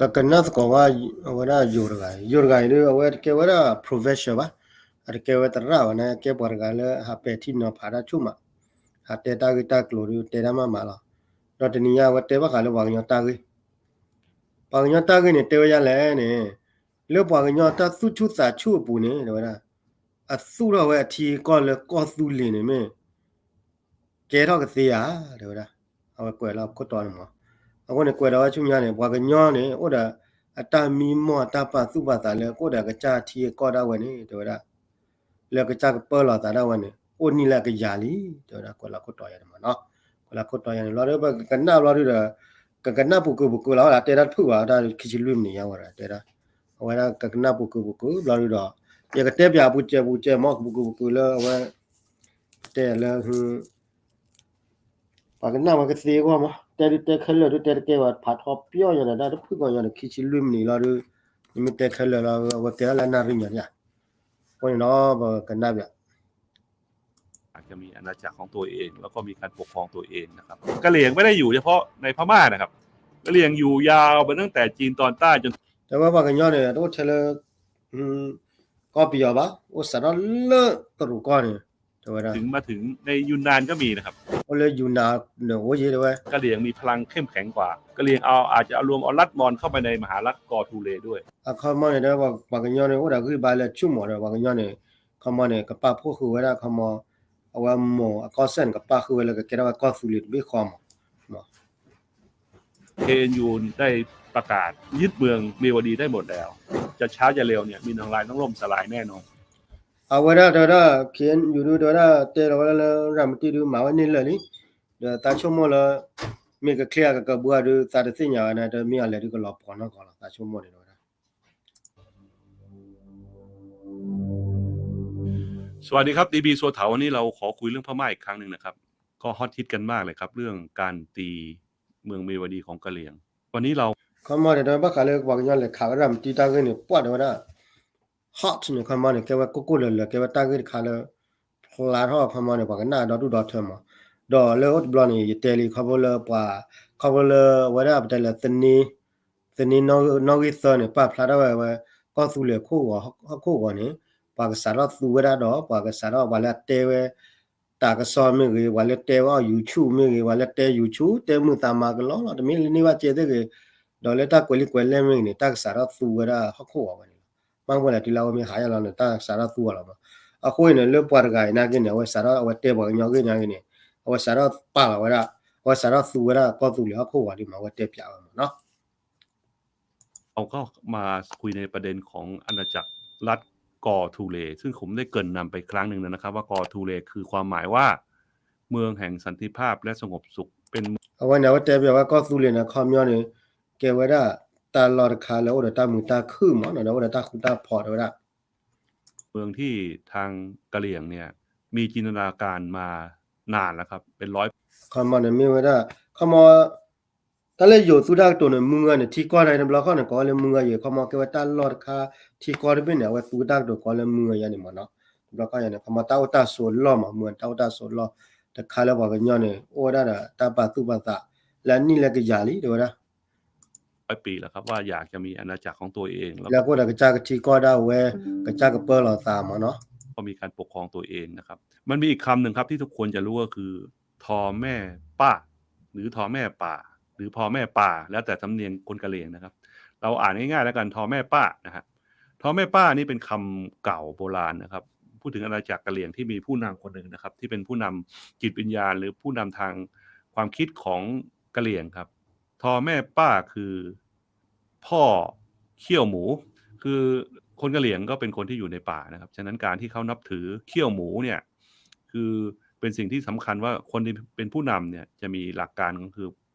ကကနၣ်သကိးဝဲ အဝဲဒၣ်ယိၤတဂၤ, ယိၤတဂၤအံၤဒီး အဝဲတကဲဝဲဒၣ် professor ဘၣ်, အတကဲဝဲသရၣ်ဘၣ်န့ၣ် ကဲပှၤတဂၤလၢဟးပဲာ်ထံနီၤဖးတၢ်ဆူၣ်မး, ဟးတဲတၢ်ဂ့ၢ်တၢ်ကျိၤဒီး တဲတၢ်မးမးလီၤ. ဒီးတနံၤညါအဝဲတဲဘၣ်ဃးလၢပှၤကညီတၢ်ဂ့ၢ်, ပှၤကညီတၢ်ဂ့ၢ်န့ၣ် တဲဝဲဒ်လဲၣ်န့ၣ်, လၢပှၤကညီတၢ်သူၣ်ဆူၣ်သးဆူၣ်အပူၤန့ၣ် တဲဝဲဒၣ်, အသူၣ်ထီၣ်ဝဲအထံအကီၢ်လၢကီၢ်သူလ့ၤန့ၣ်မ့ၢ် ကဲထီၣ်ကသ့ဧါ, တဲဝဲဒၣ်, အဝဲကွဲးလီၤခိၣ်တီန့ၣ်မး. အဃိန့ၣ် ကွဲးဒီးဝဲဆူညါန့ၣ် ပှၤကညီန့ၣ် အိၣ်ဒီးအတၢ်မံမီၢ်အတၢ်ပာ်သူၣ်ပာ်သးလၢ ကအိၣ်ဒီးကစၢ်ထံအကီၢ်ဒၣ်ဝဲန့ၣ် တဲဝဲဒၣ်, လၢကစၢ်ကပၢလီၤသးဒၣ်ဝဲန့ၣ် အိၣ်နံၣ်လၢအကယၤလံ, တဲဝဲဒၣ် ကွဲးလီၤခိၣ်တီယၤန့ၣ်မးနီၤ, ကွဲးလီၤခိၣ်တီယၤန့ၣ် ဘျီဒီး ပကကနၣ်ဘျီဒုဒီး ကကနၣ်ပူၤကုာ်ပူၤကုာ်လီၤ တဲတၢ်တဖုၣ်ဘၣ် တၢ်ခံဆံလွံၢ်မံးနံးယါဝဲဒီး တဲဒၣ်, အဝဲဒၣ်ကကနၣ်ပူၤကုာ်ပူၤကုာ်ဘျီဒုဒီး ယကတဲပၠးပူၤစဲးပူၤစဲးမး ပူၤကုာ်ပူၤကုာ်လၢအဝဲ တဲလၢ ပှၤကနၣ်ဝဲကသ့အဂီၢ်မး တဲဒုတဲခဲလၢာ်ဒုတဲတကဲဘၣ် ဖးထီပျီၢ်ယၤဒီး တၢ်တဖုၣ်ကီၢ်ယၤဒီး ခံဆံလွံၢ်မံးနံးလီၤဒု နမ့ၢ်တဲခဲလၢာ်လီၤ အဝဲကဲထီၣ်လၢအနၣ်ရံၣ်ညါဒ်ယါ, အဃိန့ၣ်ဒီး ပကနၣ်ပၠး อยากจะมีอาณาจักรของตัวเอง แล้วก็มีการปกครองตัวเองนะครับ กะเหรี่ยงไม่ได้อยู่เฉพาะในพม่านะครับ กะเหรี่ยงอยู่ยาวไปตั้งแต่จีนตอนใต้จน တဲဝဲပှၤကညီန့ၣ် တအိၣ်ထဲလၢ ကီၢ်ပယီၤဘၣ် အိၣ်စးထီၣ်လၢတရူးကီၢ်န့ၣ် တဲဝဲဒၣ် ถึงมาถึงในยูนนานก็มีนะครับ အိၣ်လၢယူနၤန့ၣ်အိၣ်ယဲတဲဝဲ กะเหรี่ยงมีพลังเข้มแข็งกว่า กะเหรี่ยงเอา อาจจะเอารวมเอารัฐมอญเข้าไปในมหารัฐกอทูเลด้วย အခီမီန့ၣ် တဲဝဲပှၤကညီန့ၣ် အိၣ်ဒီးဂံၢ်ဘါလၢဆူၣ်မးဒီး ပှၤကညီန့ၣ် ခီမီန့ၣ် ကပာ်ဖှိၣ်ဃုာ်ဝဲဒၣ်ခီမီ အဝဲမိၢ်အကီၢ်စဲၣ်န့ၣ် ကပာ်ဃုာ်ဝဲလၢကကဲထီၣ်ဝဲကီၢ်သူလ့ၤတဘ့ၣ်ဃီမး เคเอ็นยูได้ประกาศยึดเมืองเมียวดีได้หมดแล้ว จะช้าจะเร็วเนี่ย มินอองไลน์ต้องล่มสลายแน่นอน အဝဲဒၣ်တဲဝဲဒၣ် เคเอ็นยู ဒုတဲဝဲဒၣ် တဲလီၤဝဲဒၣ်လၢရၤမတံၣ်ဒု မၤဝဲန့ၢ်လၢာ်လံ ဒီးသးဆိကမိၣ်လၢ မ့ၢ်ကချ့အကကဘှါဒု သးတသ့ၣ်ညါဝဲန့ၣ် တမ့ၢ်အလဲၤဒုကလီၤပှီၤနီၢ်ကီၢ်လီၤ သးဆိကမိၣ်န့ၣ်တဲဝဲဒၣ် สวัสดีครับ ดีบี ซัวเถา วันนี้เราขอคุยเรื่องพม่าอีกครั้งหนึ่งนะครับ ก็ฮอตฮิตกันมากเลยครับ เรื่องการตีเมืองเมียวดีของกะเหรี่ยง วันนี้เรา ခီမီန့ၣ် တဲဝဲဘၣ်ဃးလၢပှၤကညီလဲၤခးဝဲဒၣ်မတံတၢ်ဂ့ၢ်န့ၣ် ပှၢ်တဲဝဲဒၣ် hot န့ၣ် ခီမီန့ၣ် ကဲဝဲကိၢ်ကိၢ်လၢၤလၢၤ ကဲဝဲတၢ်ဂ့ၢ်တခါလၢ ဖျါထီၣ်ခီမီန့ၣ် ပှၤကနၣ်ဒီဒူၣ်ဒီထၢမး ဒီးလၢအိၣ်တဘျီန့ၣ် ယတဲလံ ခီဖျိလၢပှၤ ခီဖျိလၢအဝဲဒၣ်ပတဲလၢ သန့နီၣ်ဂံၢ်သၢန့ၣ် ပာ်ဖျါထီၣ်ဝဲဝဲ ကီၢ်သူလ့ၤခိၣ်ဂီၤဟီၣ်ခိၣ်ဂီၤန့ၣ် ပှၤကစးထီၣ်သူဝဲဒၣ်ဒီး ပှၤကစးထီၣ်ပှၤလၢအတဲဝဲ တၢ်ကစီၣ်မ့ၢ်ဂ့ၤ ပှၤလၢတဲဝဲအီၤ YouTube မ့ၢ်ဂ့ၤ ပှၤလၢတဲ YouTube တဲမုာ်သးမၤကလီလီၤ တမ့ၢ်လၢန့ၢ်ဘၣ်စဲသ့ၣ်ဂ့ၤ ဒီးလၢတၢ်ကွဲးလံာ်ကွဲးလဲၢ်မ့ၢ်ဂ့ၤန့ၣ် တၢ်ကစးထီၣ်သူဝဲဒၣ်ဟီၣ်ခိၣ်ဂီၤဝဲန့ၣ်လီၤ မ့ၢ်ဝဲလဲၣ်တုၤလၢအဝဲမ့ၢ်ဟးယါလီၤန့ၣ် တၢ်ကစးထီၣ်သူအီၤလီၤမး အဃိန့ၣ် လၢပှၤတဂၤအံၤနာ်က့န့ၣ် အဝဲစးထီၣ်အဝဲတဲပှၤကညီဂ့ၢ်နာ်က့န့ၣ် အဝဲစးထီၣ်ပာ်လီၤဝဲဒၣ် အဝဲစးထီၣ်သူဝဲဒၣ်ကီၢ်သူလ့ၤဟီၣ်ခိၣ်ဂီၤဒ်မး အဝဲတဲပၠးဝဲမးနီၤ เราก็มาคุยในประเด็นของอาณาจักรรัฐกอทูเล ซึ่งผมได้เกริ่นนำไปครั้งหนึ่งแล้วนะครับ ว่ากอทูเลคือความหมายว่า เมืองแห่งสันติภาพและสงบสุข เป็น အဝဲန့ၣ် အဝဲတဲပၠးဝဲကီၢ်သူလ့ၤန့ၣ် ခီပညီန့ၣ် ကဲဝဲဒၣ် တၢ်လီၢ်တခါလၢအိၣ်ဒီးတၢ်မုာ်တၢ်ခုၣ်မးနီၤ ဒီးအိၣ်ဒီးတၢ်ဃူတၢ်ဖိးတဲဝဲဒၣ် เมืองที่ทางกะเหรี่ยงเนี่ยมีจินตนาการมานานแล้วครับ เป็นร้อย ခီမီန့ၣ်မ့ၢ်ဝဲဒၣ် ခီမီ တၢ်လၢယိၤသူတၢ်ကတိၤန့ၣ် မုၢ်ဂၤန့ၣ် ထံကီၢ်န့ၣ် တဘျီခီၣ်န့ၣ် ကိးဝဲလၢမုၢ်ဂၤယိၤ ခီမီကဲဝဲတၢ်လီၢ်တခါ ထံကီၢ်တဘ့ၣ်န့ၣ် အဝဲသူတၢ်ကတိၤကိးလၢမုၢ်ဂၤယိၤန့ၣ်မးနီၤ တဘျီခီၣ်ယၤန့ၣ် ခီမီတၢ်အိၣ်တၢ်ဆိးလီၢ်မး မုၢ်ဂၤန့ၣ် တၢ်အိၣ်တၢ်ဆိးလီၢ် တခါလၢပှၤကညီန့ၣ် အိၣ်ဝဲဒၣ်ဒီးတၢ်ပာ်သူၣ်ပာ်သး လၢအနံၣ်လၢကယၤလံ တဲဝဲဒၣ် ร้อยปีแล้วครับ ว่าอยากจะมีอาณาจักรของตัวเอง แล้วก็ လၢကအိၣ်ဒီးကစၢ်ကထံကီၢ်ဒၣ်ဝဲ ကစၢ်ကပၢလီၤသးမးနီၤ ก็มีการปกครองตัวเองนะครับ มันมีอีกคำหนึ่งครับที่ทุกคนจะรู้ก็คือ ทอแม่ป้า หรือทอแม่ป่า หรือพอแม่ป่า แล้วแต่สำเนียงคนกะเหรี่ยงนะครับ เราอ่านง่ายๆแล้วกัน ทอแม่ป้านะฮะ ทอแม่ป้านี่เป็นคำเก่าโบราณนะครับ พูดถึงอาณาจักรกะเหรี่ยงที่มีผู้นำคนหนึ่งนะครับ ที่เป็นผู้นำจิตวิญญาณ หรือผู้นำทางความคิดของกะเหรี่ยงครับ ทอแม่ป้าคือ พ่อเขี้ยวหมู คือคนกะเหรี่ยงก็เป็นคนที่อยู่ในป่านะครับ ฉะนั้นการที่เขานับถือเขี้ยวหมูเนี่ย คือเป็นสิ่งที่สำคัญว่าคนที่เป็นผู้นำเนี่ยจะมีหลักการก็คื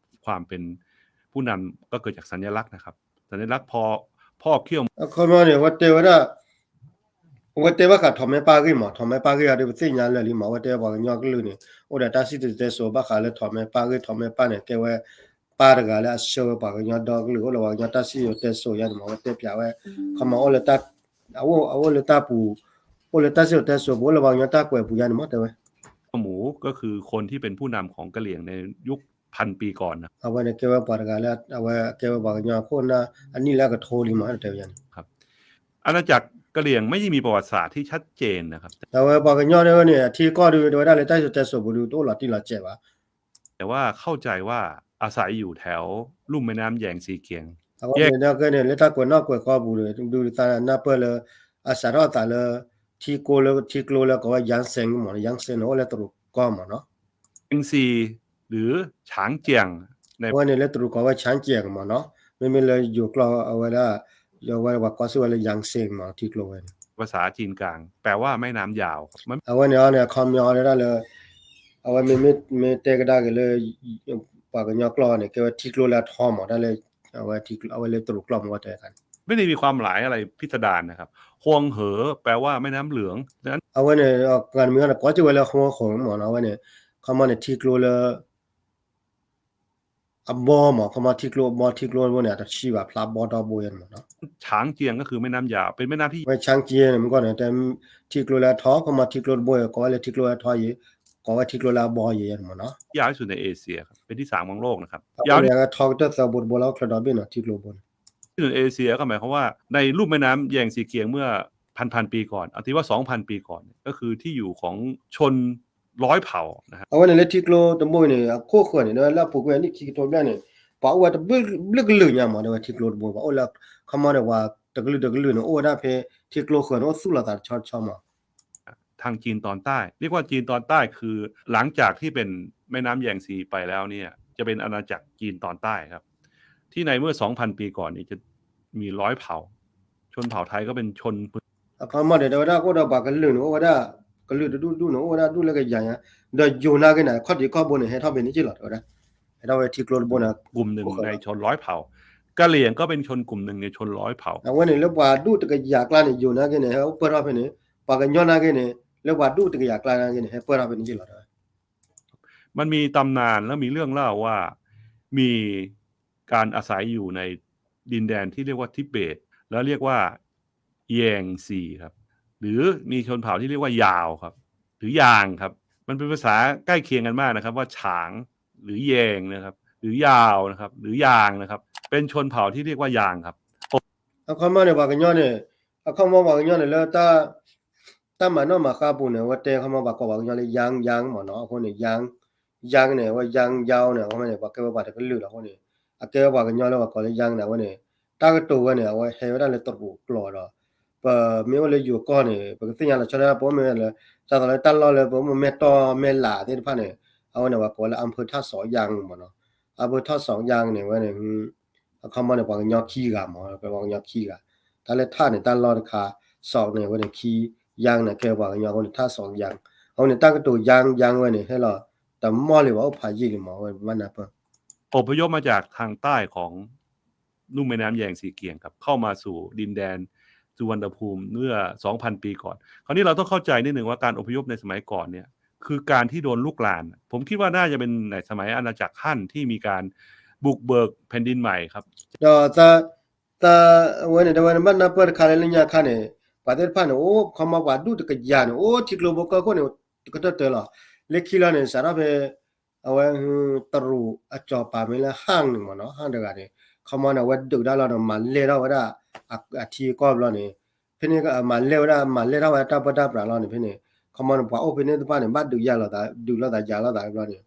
อความเป็นผู้นำก็เกิดจากสัญลักษณ์นะครับ สัญลักษณ์พอ พ่อเขี้ยว အခီပညီန့ၣ် အဝဲတဲဝဲဒၣ် အဝဲတဲဘၣ်ဃးထီးမဲပၢ်ဂ့ၢ်မး ထီးမဲပၢ်ဂ့ၢ်အံၤဒီးပသ့ၣ်ညါလၢာ်လံမး အဝဲတဲပှၤကညီကလုာ်န့ၣ် အိၣ်ဒီးတၢ်စံၣ်စိၤတဲစိၤဘၣ်ဃးလၢထီးမဲပၢ်ဂ့ၢ် ထီးမဲပၢ်န့ၣ် ကဲဝဲ ပၢ်တဂၤလၢအဆှၢဝဲပှၤကညီဒီကလုာ် အိၣ်လၢပှၤကညီတၢ်စံၣ်စိၤတဲစိၤယါန့ၣ်မး အဝဲတဲပၠးဝဲ ခီမီအိၣ်လၢတၢ် အအိၣ် အအိၣ်လၢတၢ်ပူၤ အိၣ်လၢတၢ်စံၣ်စိၤတဲစိၤပူၤ အိၣ်လၢပှၤကညီတၢ်ကွဲးပူၤယါန့ၣ်မး တဲဝဲ หมูก็คือคนที่เป็นผู้นำของกะเหรี่ยงในยุค พันปีก่อนนะ အဝဲန့ၣ်ကဲဝဲပှၤတဂၤလၢ အဝဲကဲဝဲပှၤကညီခိၣ်နၢ် အနံၣ်လၢအကထိလံမး တဲဝဲန့ၣ် ครับ อาณาจักรกะเหรี่ยงไม่มีประวัติศาสตร์ที่ชัดเจนนะครับ အဝဲပှၤကညီန့ၣ်ဝဲန့ၣ် အထံအကီၢ်ဒုး တဲဝဲဒၣ်လၢတၢ်စံၣ်စိၤတဲစိၤပူၤဒုး တအိၣ်လီၤတံၢ်လီၤဆဲးဘၣ် แต่ว่าเข้าใจว่าอาศัยอยู่แถวลุ่มแม่น้ำแยงซีเกียง အဝဲန့ၣ် ကဲန့ၣ် လၢတၢ်ကွဲးနီၣ်ကွဲးဃီပူၤန့ၣ် ဒုးသးနၢ်ပၢၢ်လၢ အစးထီၣ်အသးလၢ ထံကျိလၢ ထံကျိလၢကိးဝဲ ယၣ်စ့ၣ်မး ယၣ်စ့ၣ်န့ၣ် အိၣ်လၢတရူးကီၢ်မးနီၤ เจียงซี หรือฉางเจียง အဝဲန့ၣ်လၢတရူးကိးဝဲ ฉางเจียง မးနီၤ မ့မ့ၢ်လၢယိၤကျိာ်အဝဲဒၣ် အဝဲပှၤကိးစ့ၢ်ဝဲလၢ ယၣ်စ့ၣ်မး ထံကျိဝဲန့ၣ် ภาษาจีนกลาง แปลว่าแม่น้ำยาว အဝဲန့ၣ်အီၤန့ၣ် အခီပညီဒၣ်လၢ အဝဲမ့မ့ၢ်တဲကဒါက့ၤလၢ ပှၤကညီကျိာ်န့ၣ် ကဲဝဲထံကျိလၢအထီမး တၢ်လၢ အဝဲလၢတရူးကျိာ်မး တဲ ไม่ได้มีความหมายอะไรพิสดารนะครับ ฮวงเหอ แปลว่าแม่น้ำเหลือง ดังนั้น အဝဲန့ၣ် ကမၤမံၤန့ၣ် ကိးစ့ၢ်ဝဲလၢ ฮวงเหอ မးနီၤ အဝဲန့ၣ် အခီပညီန့ၣ် ထံကျိလၢ အဘီမး ခီမီထံကျိအဘီ ထံကျိတဘိန့ၣ် အတဆံးဘၣ်ဖျါဘီဒီဘိယဲၢ်န့ၣ်မးနီၤ 长江 ก็คือแม่น้ำยาว เป็นแม่น้ำที่ ဝဲ ฉางเจียง န့ၣ် မ့ၢ်ကီၢ်န့ၣ် တဲ ထံကျိလၢအထီ ခီမီထံကျိတဘိ ကိးဝဲလၢထံကျိလၢအထီယဲၢ် ကိးဝဲထံကျိလၢအဘီယဲၢ်န့ၣ်မးနီၤ ยาวที่สุดในเอเชียครับ เป็นที่สามของโลกนะครับ ยาวที่สุด အဝဲန့ၣ် အထီကတၢၢ်သၢဘိတဘိလီၤ အိၣ်ချၢဒီဘ့ၣ်နီၤ ထံကျိတဘိန့ၣ် ที่สุดในเอเชียก็หมายความว่าในลุ่มแม่น้ำแยงซีเกียงเมื่อพันพันปีก่อน เอาที่ว่าสองพันปีก่อนเนี่ย ก็คือที่อยู่ของชนร้อยเผ่านะฮะ အဝဲန့ၣ်လၢထံကျိတဘိန့ၣ် အခိၣ်ဃၢၤန့ၣ် လၢပူၤကွံာ်နံၣ်ခံကထိဘျဲၣ်န့ၣ် ပှၤအိၣ်ဝဲတဘျုးကလုာ်ညါမး တဲဝဲထံကျိတဘိ ပှၤအိၣ်လၢ ခီမီန့ၣ် ပှၤတကလုာ်တကလုာ်န့ၣ် အိၣ်ဝဲဒၣ်ဖဲထံကျိဃၢၤန့ၣ် အိၣ်သူၣ်လီၤသးတဆီတဆီမး ทางจีนตอนใต้ เรียกว่าจีนตอนใต้ คือหลังจากที่เป็นแม่น้ำแยงซีไปแล้วเนี่ย จะเป็นอาณาจักรจีนตอนใต้ครับ ที่ในเมื่อสองพันปีก่อนเนี่ยจะมีร้อยเผ่า ชนเผ่าไทยก็เป็นชน အခီမီန့ၣ် တဲဝဲဒၣ် ကအိၣ်ဒီးပှၤကလုာ်န့ၣ် အိၣ်ဝဲဒၣ် ကလုာ်တဒူၣ်ဒူၣ်န့ၣ် အိၣ်ဝဲဒၣ်ဒူၣ်လၢကယၤညါ ဒီးယိၤနာ်က့န့ၣ် ခီၣ်ထံးခီၣ်ဘိန့ၣ် ဟဲထီၣ်ဖဲန့ၣ်က့ၢ်လီၤ တဲဝဲဒၣ် ဟဲထီၣ်ဝဲထံကျိတဘိန့ၣ် กลุ่มหนึ่งในชนร้อยเผ่า กะเหรี่ยงก็เป็นชนกลุ่มหนึ่งในชนร้อยเผ่า အဝဲန့ၣ်လၢပှၤဒူၣ်တကယၤကျါန့ၣ် ယိၤနာ်က့န့ၣ် ဟဲအိၣ်ပၢၢ်ထီၣ်ဖဲန့ၣ် ပှၤကညီနာ်က့န့ၣ် လၢပှၤဒူၣ်တကယၤကျါနာ်က့န့ၣ် ဟဲပၢၢ်ထီၣ်ဖဲန့ၣ်က့ၢ်လီၤ တဲဝဲ มันมีตำนานและมีเรื่องเล่าว่า มีการอาศัยอยู่ในดินแดนที่เรียกว่าทิเบต แล้วเรียกว่าแยงซีครับ หรือมีชนเผ่าที่เรียกว่ายาวครับ หรือยางครับ มันเป็นภาษาใกล้เคียงกันมากนะครับ ว่าฉาง หรือแยงนะครับ หรือยาวนะครับ หรือยางนะครับ เป็นชนเผ่าที่เรียกว่ายางครับ အခီမီန့ၣ် ပှၤကညီန့ၣ် အခီမီပှၤကညီန့ၣ်လၢ တၢ်မၤနီၣ်မၤဃါပူၤန့ၣ် အဝဲတဲခီမီပှၤကိးပှၤကညီလၢ ယၢင်း ယၢင်း မးနီၤ အဃိန့ၣ် ယၢင်း ယၢင်း န့ၣ် အဝဲ ယၢင်း ယၢင်း န့ၣ် အခီမီန့ၣ် ပှၤကဲဝဲပှၤတကလုာ်လီၤ အဃိန့ၣ် အကဲဝဲပှၤကညီလၢပှၤကိးလၢ ယၢင်း န့ၣ် အဝဲန့ၣ် တၢ်ကတိၤဝဲန့ၣ် အဝဲဟဲဝဲဒၣ်လၢတရူးကျိာ်ဒီး ပမ့ၢ်အိၣ်လၢယိၤကီၢ်န့ၣ် ပကသ့ၣ်ညါလီၤဆီဒၣ် ပအိၣ်မ့ၢ်လၢ ဒ်သိးလၢတၢ်လီၢ်လၢပအိၣ်မ့ၢ်မဲၢ်တီၢ်မဲၢ်လးသ့ၣ်တဖၣ်န့ၣ် အဝဲန့ၣ် ပှၤကိးလၢ อำเภอท่าสองยาง မးနီၤ อำเภอท่าสองยาง န့ၣ် ဝဲန့ၣ် အခီမီန့ၣ် ပှၤကညီခံဂၤမး ပှၤကညီခံဂၤ တၢ်လၢထၣ်န့ၣ် တၢ်လီၢ်တခါ စီး န့ၣ် ဝဲန့ၣ်ခံ ယၢင်း န့ၣ် ကဲပှၤကညီအဃိန့ၣ် ท่าสองยาง အဃိန့ၣ် တၢ်ကတိၤ ယၢင်း ယၢင်း ဝဲန့ၣ် ဟဲလီၤ တမီၢ်လံဘၣ် အိၣ်ဖးယံာ်လံမး ဝဲဘၣ်နၢ်ပၢၢ် อพยพมาจากทางใต้ของลุ่มแม่น้ำแยงซีเกียงครับ เข้ามาสู่ดินแดนสุวรรณภูมิเมื่อ สองพัน ปีก่อน คราวนี้เราต้องเข้าใจนิดหนึ่งว่าการอพยพในสมัยก่อนเนี่ย คือการที่โดนลุกราน ผมคิดว่าน่าจะเป็นในสมัยอาณาจักรฮั่นที่มีการบุกเบิกแผ่นดินใหม่ครับ ဒီးသး သး အဝဲန့ၣ် တဲဝဲန့ၣ် ဘၣ်နၢ်ပၢၢ်တခါလၢလၢညါခါန့ၣ် ပှၤသ့ၣ်တဖၣ်န့ၣ် အိၣ်ခီမီပှၤဒူၣ်တကယၤန့ၣ် အိၣ်ထံကျိဘိကီၢ်ခိၣ်န့ၣ် တကတၢၢ်တၢၢ်လီၤ လၢခံလီၤန့ၣ် စးထီၣ်ဖဲ အဝဲ တရူးအစီၤပၤမ့ၢ်လၢ ဟၣ် န့ၣ်မးနီၤ ဟၣ် တဂၤန့ၣ် ခီမီန့ၣ် အဝဲဒုးတၢ်လီၢ်ဒီး မၤလဲၢ်ထီၣ်ဝဲဒၣ် အထံအကီၢ်ဘျီန့ၣ် ဖဲန့ၣ် မၤလဲၢ်ဝဲဒၣ် မၤလဲၢ်ထီၣ်ဝဲတၢ်ပၢတၢ်ပြးလီၤန့ၣ် ဖဲန့ၣ် ခီမီန့ၣ် ပှၤအိၣ်ဖဲန့ၣ်တဖၣ်န့ၣ် ဘၣ်ဒုးယၤလိာ်သး ဒုးလိာ်သးယၤလိာ်သးဘျီန့ၣ်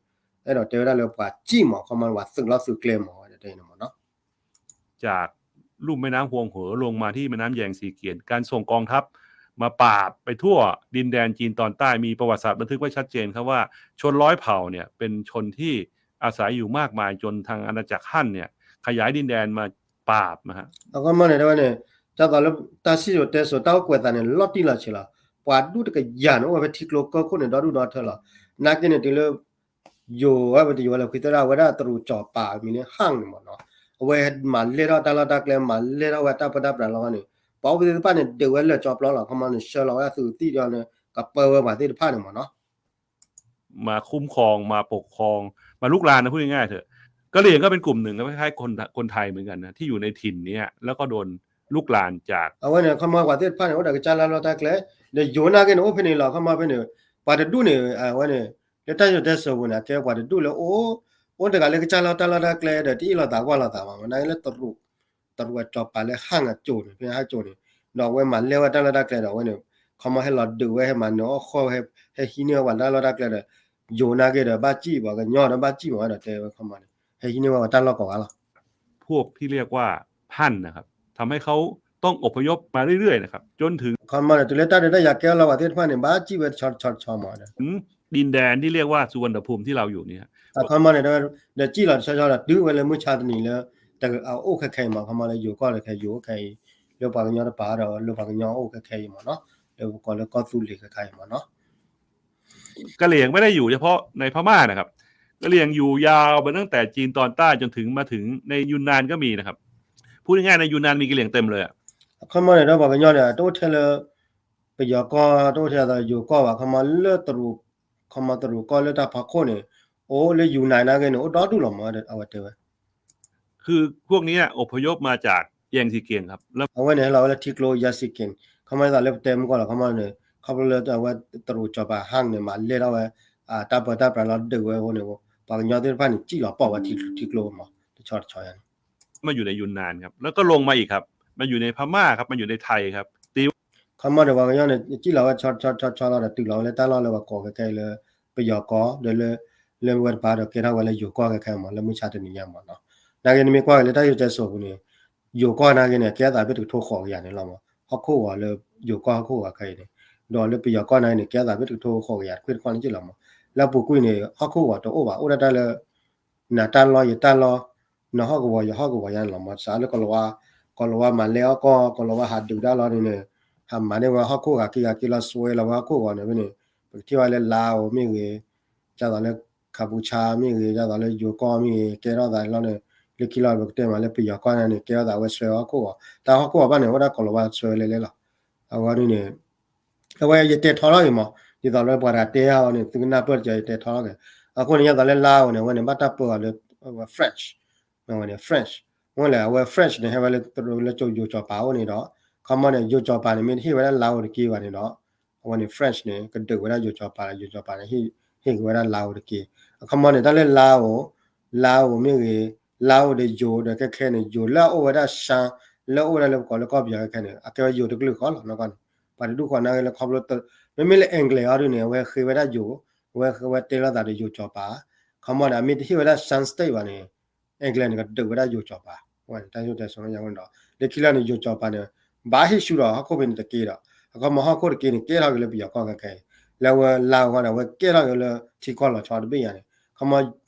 အဲၣ်ဒိးတဲဝဲဒၣ်လၢပှၤစံၣ်မး ခီမီန့ၣ် ပှၤသုးလီၢ်သုးကျဲမး ဝဲတဲန့ၣ်မးနီၤ จากลุ่มแม่น้ำฮวงเหอลงมาที่แม่น้ำแยงซีเกียง การส่งกองทัพมาปราบไปทั่วดินแดนจีนตอนใต้ มีประวัติศาสตร์บันทึกไว้ชัดเจนครับว่าชนร้อยเผ่าเนี่ยเป็นชนที่อาศัยอยู่มากมายจนทางอาณาจักรฮั่นเนี่ยขยายดินแดนมาปราบนะฮะ အခီမီန့ၣ် တဲဝဲန့ၣ် ဒ်သိးလၢတၢ်စံၣ်စိၤတဲစိၤ တၢ်အိၣ်ကွဲးသးန့ၣ် လီၤတံၢ်လီၤဆဲးလီၤ ပှၤဒူၣ်တကယၤန့ၣ် အိၣ်ဝဲဖဲထံကျိကီၢ်ခိၣ်န့ၣ် ဒီဒူၣ်ဒီထၢလီၤ နာ်က့န့ၣ် တုၤလၢ ယိၤဝဲ ပတယိၤဝဲလၢခွံသရၣ်ဝဲဒၣ်တရူးစီၤပၤမံၤန့ၣ် ဟၣ် န့ၣ်မးနီၤ အဝဲမၤလဲၢ်ထီၣ်တၢ်လီၢ်တၢ်ကျဲ မၤလဲၢ်ထီၣ်ဝဲတၢ်ပၢတၢ်ပြးလီၤန့ၣ် ပှၤအိၣ်ဖဲသ့ၣ်တဖၣ်န့ၣ် ဒုးဝဲလၢာ်ကၠီပျီလီၤ ခီမီန့ၣ် ဆှၢလီၤဝဲဒၣ်သုးသံၣ်ဒီးန့ၣ် ကပၢဝဲပှၤသ့ၣ်တဖၣ်န့ၣ်မးနီၤ มาคุ้มครอง มาปกครอง มาลุกรานนะ พูดง่ายๆเถอะ กะเหรี่ยงก็เป็นกลุ่มหนึ่ง คล้ายๆคน คนไทยเหมือนกันนะ ที่อยู่ในถิ่นเนี้ย แล้วก็โดนลุกรานจาก အဝဲန့ၣ် ခီမီပှၤသ့ၣ်တဖၣ်န့ၣ် အိၣ်ဒီးကစၢ်လၢ်လီၢ်တၢ်ကျဲ ဒီးယိၤနာ်က့န့ၣ် အိၣ်ဖဲန့ၣ်လီၤ ခီမီဖဲန့ၣ် ပှၤတဒူၣ်န့ၣ် အဝဲန့ၣ် လၢတၢ်စံၣ်စိၤတဲစိၤပူၤန့ၣ် အကဲပှၤတဒူၣ်လၢအိၣ် အိၣ်တဂၤလၢကစၢ်လီၤတၢ်လီၢ်တၢ်ကျဲဒီး တအ့ၣ်လိာ်သးကွၢ်လိာ်သးဘၣ်မး, နာ်က့လၢတရူး တရူးအစီၤပၤလၢဟၣ်အကၠိန့ၣ် ဖဲဟၣ်ကၠိန့ၣ်, ဒီးအဝဲမၤလဲၢ်ဝဲတၢ်လီၢ်တၢ်ကျဲဒီး အဝဲန့ၣ် ခီမီဟဲလီၤဒုးဝဲ ဟဲမၤနၢၤအီၣ်ဃီၣ်ဝဲ ဟဲဟံးန့ၢ်ဝဲပှၤတၢ်လီၢ်တၢ်ကျဲဒီး ယိၤနာ်က့ဒီး ဘၣ်စံၣ်ပှၤကညီဒီး ဘၣ်စံၣ်မးဒီး တဲဝဲခီမီန့ၣ် ဟဲဟံးန့ၢ်ဝဲပှၤတၢ်လီၢ်ကိးဂၤလီၤ. พวกที่เรียกว่าฮั่นนะครับ ทำให้เขาต้องอพยพมาเรื่อยๆนะครับ จนถึง ခီမီန့ၣ် တုၤလၢတၢ်ဒုးတၢ်ယၤကဲထီၣ်လီၤပှၤသ့ၣ်တဖၣ်န့ၣ် ဘၣ်စံၣ်ဝဲတဆီတဆီတဆီမးဒီး ถึงดินแดนที่เรียกว่าสุวรรณภูมิที่เราอยู่เนี่ยครับ အခီမီန့ၣ် ဒီးစံၣ်လီၤတဆီတဆီဒီး တုၤဝဲလၢမုၢ်ဆါတနံၤလၢ တၢ်အအိၣ်ခဲခဲအံၤမး ခီမီလၢယိၤကီၢ်လၢခဲယိၤအိၣ်ခဲအံၤ လၢပှၤကညီတပၤဒီး လၢပှၤကညီအိၣ်ခဲခဲအံၤမးနီၤ, လၢပကိးလၢကီၢ်သူလ့ၤခဲခဲအံၤမးနီၤ. กะเหรี่ยงไม่ได้อยู่เฉพาะในพม่านะครับ กะเหรี่ยงอยู่ยาวไปตั้งแต่จีนตอนใต้จนถึงมาถึงในยูนนานก็มีนะครับ พูดง่ายๆในยูนนานมีกะเหรี่ยงเต็มเลยอะ အခီမီန့ၣ်ဒီးပှၤကညီန့ၣ် တအိၣ်ထဲလၢ ပယီၤကီၢ် တအိၣ်ထဲဒီးယိၤကီၢ်ဘၣ် ခီမီလၢတရူး ခီမီတရူးကီၢ်လၢတၢ်ဖီခိၣ်န့ၣ် အိၣ်လၢယူၤနၢၣ်နာ်က့န့ၣ် အိၣ်ဒီဒူၣ်လီၤမး အဝဲတဲဝဲ คือพวกนี้อพยพมาจากแยงซีเกียงครับ แล้ว အဝဲန့ၣ်ဟဲလီၤဝဲလၢထံကျိယၤစံၣ်က့ၣ် ခီမီဒ်သိးလၢပတဲမုၢ်ကီၢ်လီၤ ခီမီန့ၣ် ခီဖျိလၢအဝဲတရူးစီၤပၤဟၣ်န့ၣ် မၤလဲၢ်ထီၣ်ဝဲ တၢ်ပၢတၢ်ပြးလီၤဒုးဝဲအဃိန့ၣ် ပှၤကညီသ့ၣ်တဖၣ်န့ၣ် စံၣ်လီၤပိာ်ဝဲထံကျိမး တဆီတဆီယါန့ၣ် มาอยู่ในยูนนานครับ แล้วก็ลงมาอีกครับ มาอยู่ในพม่าครับ มาอยู่ในไทยครับ ตี ခီမီန့ၣ် ပှၤကညီန့ၣ် စံၣ်လီၤဝဲဆီဆီဆီဆီလီၤဒီး တုၤလီၤဝဲလၢတၢ်လီၢ်လၢပှၤကိးခဲခဲအံၤလၢ ပယီၤကီၢ် ဒီးလၢ လၢဝဲတပၤဒီး ကဲထီၣ်ဝဲလၢယိၤကီၢ်ခဲခဲမး လၢမုၢ်ဆါတနံၤညါမးနီၤ. နာ်က့နမ့ၢ်ကွၢ်က့ၤလၢတၢ်စံၣ်စိၤပူၤန့ၣ် ယိၤကီၢ်နာ်က့န့ၣ် ကဲအသးဖဲတကထိဃိးကယၤန့ၣ်လီၤမး ဟီၣ်ခိၣ်ဂီၤလၢယိၤကီၢ်ဟီၣ်ခိၣ်ဂီၤခဲအံၤန့ၣ် ဒီးလၢပယီၤကီၢ်နာ်က့န့ၣ် ကဲအသးဖဲတကထိဃိးကယၤတခွ့ၣ်တခီၣ်န့ၣ်က့လီၤမး လၢအပူၤကွံာ်န့ၣ် ဟီၣ်ခိၣ်ဂီၤတအိၣ်ဘၣ် အိၣ်ဒၣ်တၢ်လၢ နၤတၢ်လီၢ်ယတၢ်လီၢ် နဟီၣ်ကဝီၤယဟီၣ်ကဝီၤယါန့ၣ်လီၤမး စးလၢကီၢ်လီၤဝါ ကီၢ်လီၤဝါမၤလဲၢ်အီၣ်ကီၢ် ကီၢ်လီၤဝါဟးဒုးတၢ်လီၢ်န့ၣ်န့ၣ် ဟးမၤန့ၢ်ဝဲဟီၣ်ခိၣ်ဂၤက့ဂၤက့လီၤ စွဲလီၤဝဲဟီၣ်ခိၣ်ဂီၤန့ၣ်ဖဲန့ၣ် ပကထံၣ်ဝဲလၢလါအိၣ်မ့ၢ်ဂ့ၤ ဒ်သိးလၢ ခါပူဆါ မ့ၢ်ဂ့ၤ ဒ်သိးလၢယိၤကီၢ်မ့ၢ်ဂ့ၤ ကဲထီၣ်သးလီၤန့ၣ် လၢခံလီၤပကတဲမးလၢပယီၤကီၢ်န့ၣ်န့ၣ် ကဲထီၣ်သးဝဲစွဲဟီၣ်ခိၣ်ဂီၤ တၢ်ဟီၣ်ခိၣ်ဂီၤဘၣ်န့ၣ် အိၣ်ဒၣ်ကီၢ်လီၤဝါစွဲလဲၤလဲၤလီၤ အဝဲဒ်န့ၣ် အဝဲယတဲထီထီၣ်က့ၤမး ဒ်သိးလၢပှၤတဂၤတဲအီၤန့ၣ် သုကနၢ်ပၢၢ်တက့ၢ် ယတဲထီထီၣ်က့ၤ အဃိန့ၣ် ဒ်သိးလၢလါအိၣ်န့ၣ် အဝဲန့ၣ် ဘၣ်တၢ်ပၢအီၤလၢ French အဝဲန့ၣ် French အဝဲန့ၣ် အဝဲ French န့ၣ် ဟဲဝဲလၢ လၢယိၤစီၤပၤအိၣ်န့ၣ်ဒီး ခီမီန့ၣ် ယိၤစီၤပၤန့ၣ် မ့ၢ်တဟ့ၣ်ဝဲဒၣ်လါအိၣ်တက့ၢ်ဘၣ်န့ၣ်ဒီး အဝဲန့ၣ် French န့ၣ် ကဒုးဝဲဒၣ်ယိၤစီၤပၤ ယိၤစီၤပၤန့ၣ် ဟ့ၣ်က့ၤဝဲဒၣ်လါအိၣ်တက့ၢ် အခီမီန့ၣ် တၢ်လၢလါအိၣ် လါအိၣ်မ့ၢ်ဂ့ၤ လါအိၣ်ဒီးယိၤဒီးခဲခဲန့ၣ် ယိၤလၢအအိၣ်ဝဲဒၣ် ရှမ်း လၢအအိၣ်ဝဲဒၣ်လၢပကိးလၢကီၢ်ပယီၤခဲခဲန့ၣ် အကဲဝဲယိၤတကလုာ်ဃီလီၤ နီၢ်ကီၢ်န့ၣ် ပှၤတဒူၣ်ဃီနာ်က့လၢခီဖျိ မ့မ့ၢ်လၢ English အီၤဒ်န့ၣ် အဝဲဃ့ဝဲဒၣ်ယိၤ အဝဲဃ့ဝဲတဲလိာ်သးဒီးယိၤစီၤပၤ ခီမီဒီး အမ့ၢ်တဟ့ၣ်ဝဲဒၣ် ရှမ်း state ဘၣ်န့ၣ် English န့ၣ် ကဒုးဝဲဒၣ်ယိၤစီၤပၤ ဝဲန့ၣ် တၢ်ယိၤတဲဆိဒီး လၢခံလီၤန့ၣ် ယိၤစီၤပၤန့ၣ် ဘၣ်ဟ့ၣ်ဆူၣ်ဒီးဟီၣ်ခိၣ်ဖဲန့ၣ်တက့ၢ်ဒီး အခီမီဟီၣ်ခိၣ်တက့ၢ်န့ၣ် ကဲထီၣ်က့ၤလၢပယီၤကီၢ်ခဲခဲအံၤ လၢအဝဲလါအိၣ်ဃီဒီး အဝဲကဲထီၣ်က့ၤလၢထံကီၢ်လီၤဆီတဘ့ၣ်ညါန့ၣ် ခီမီ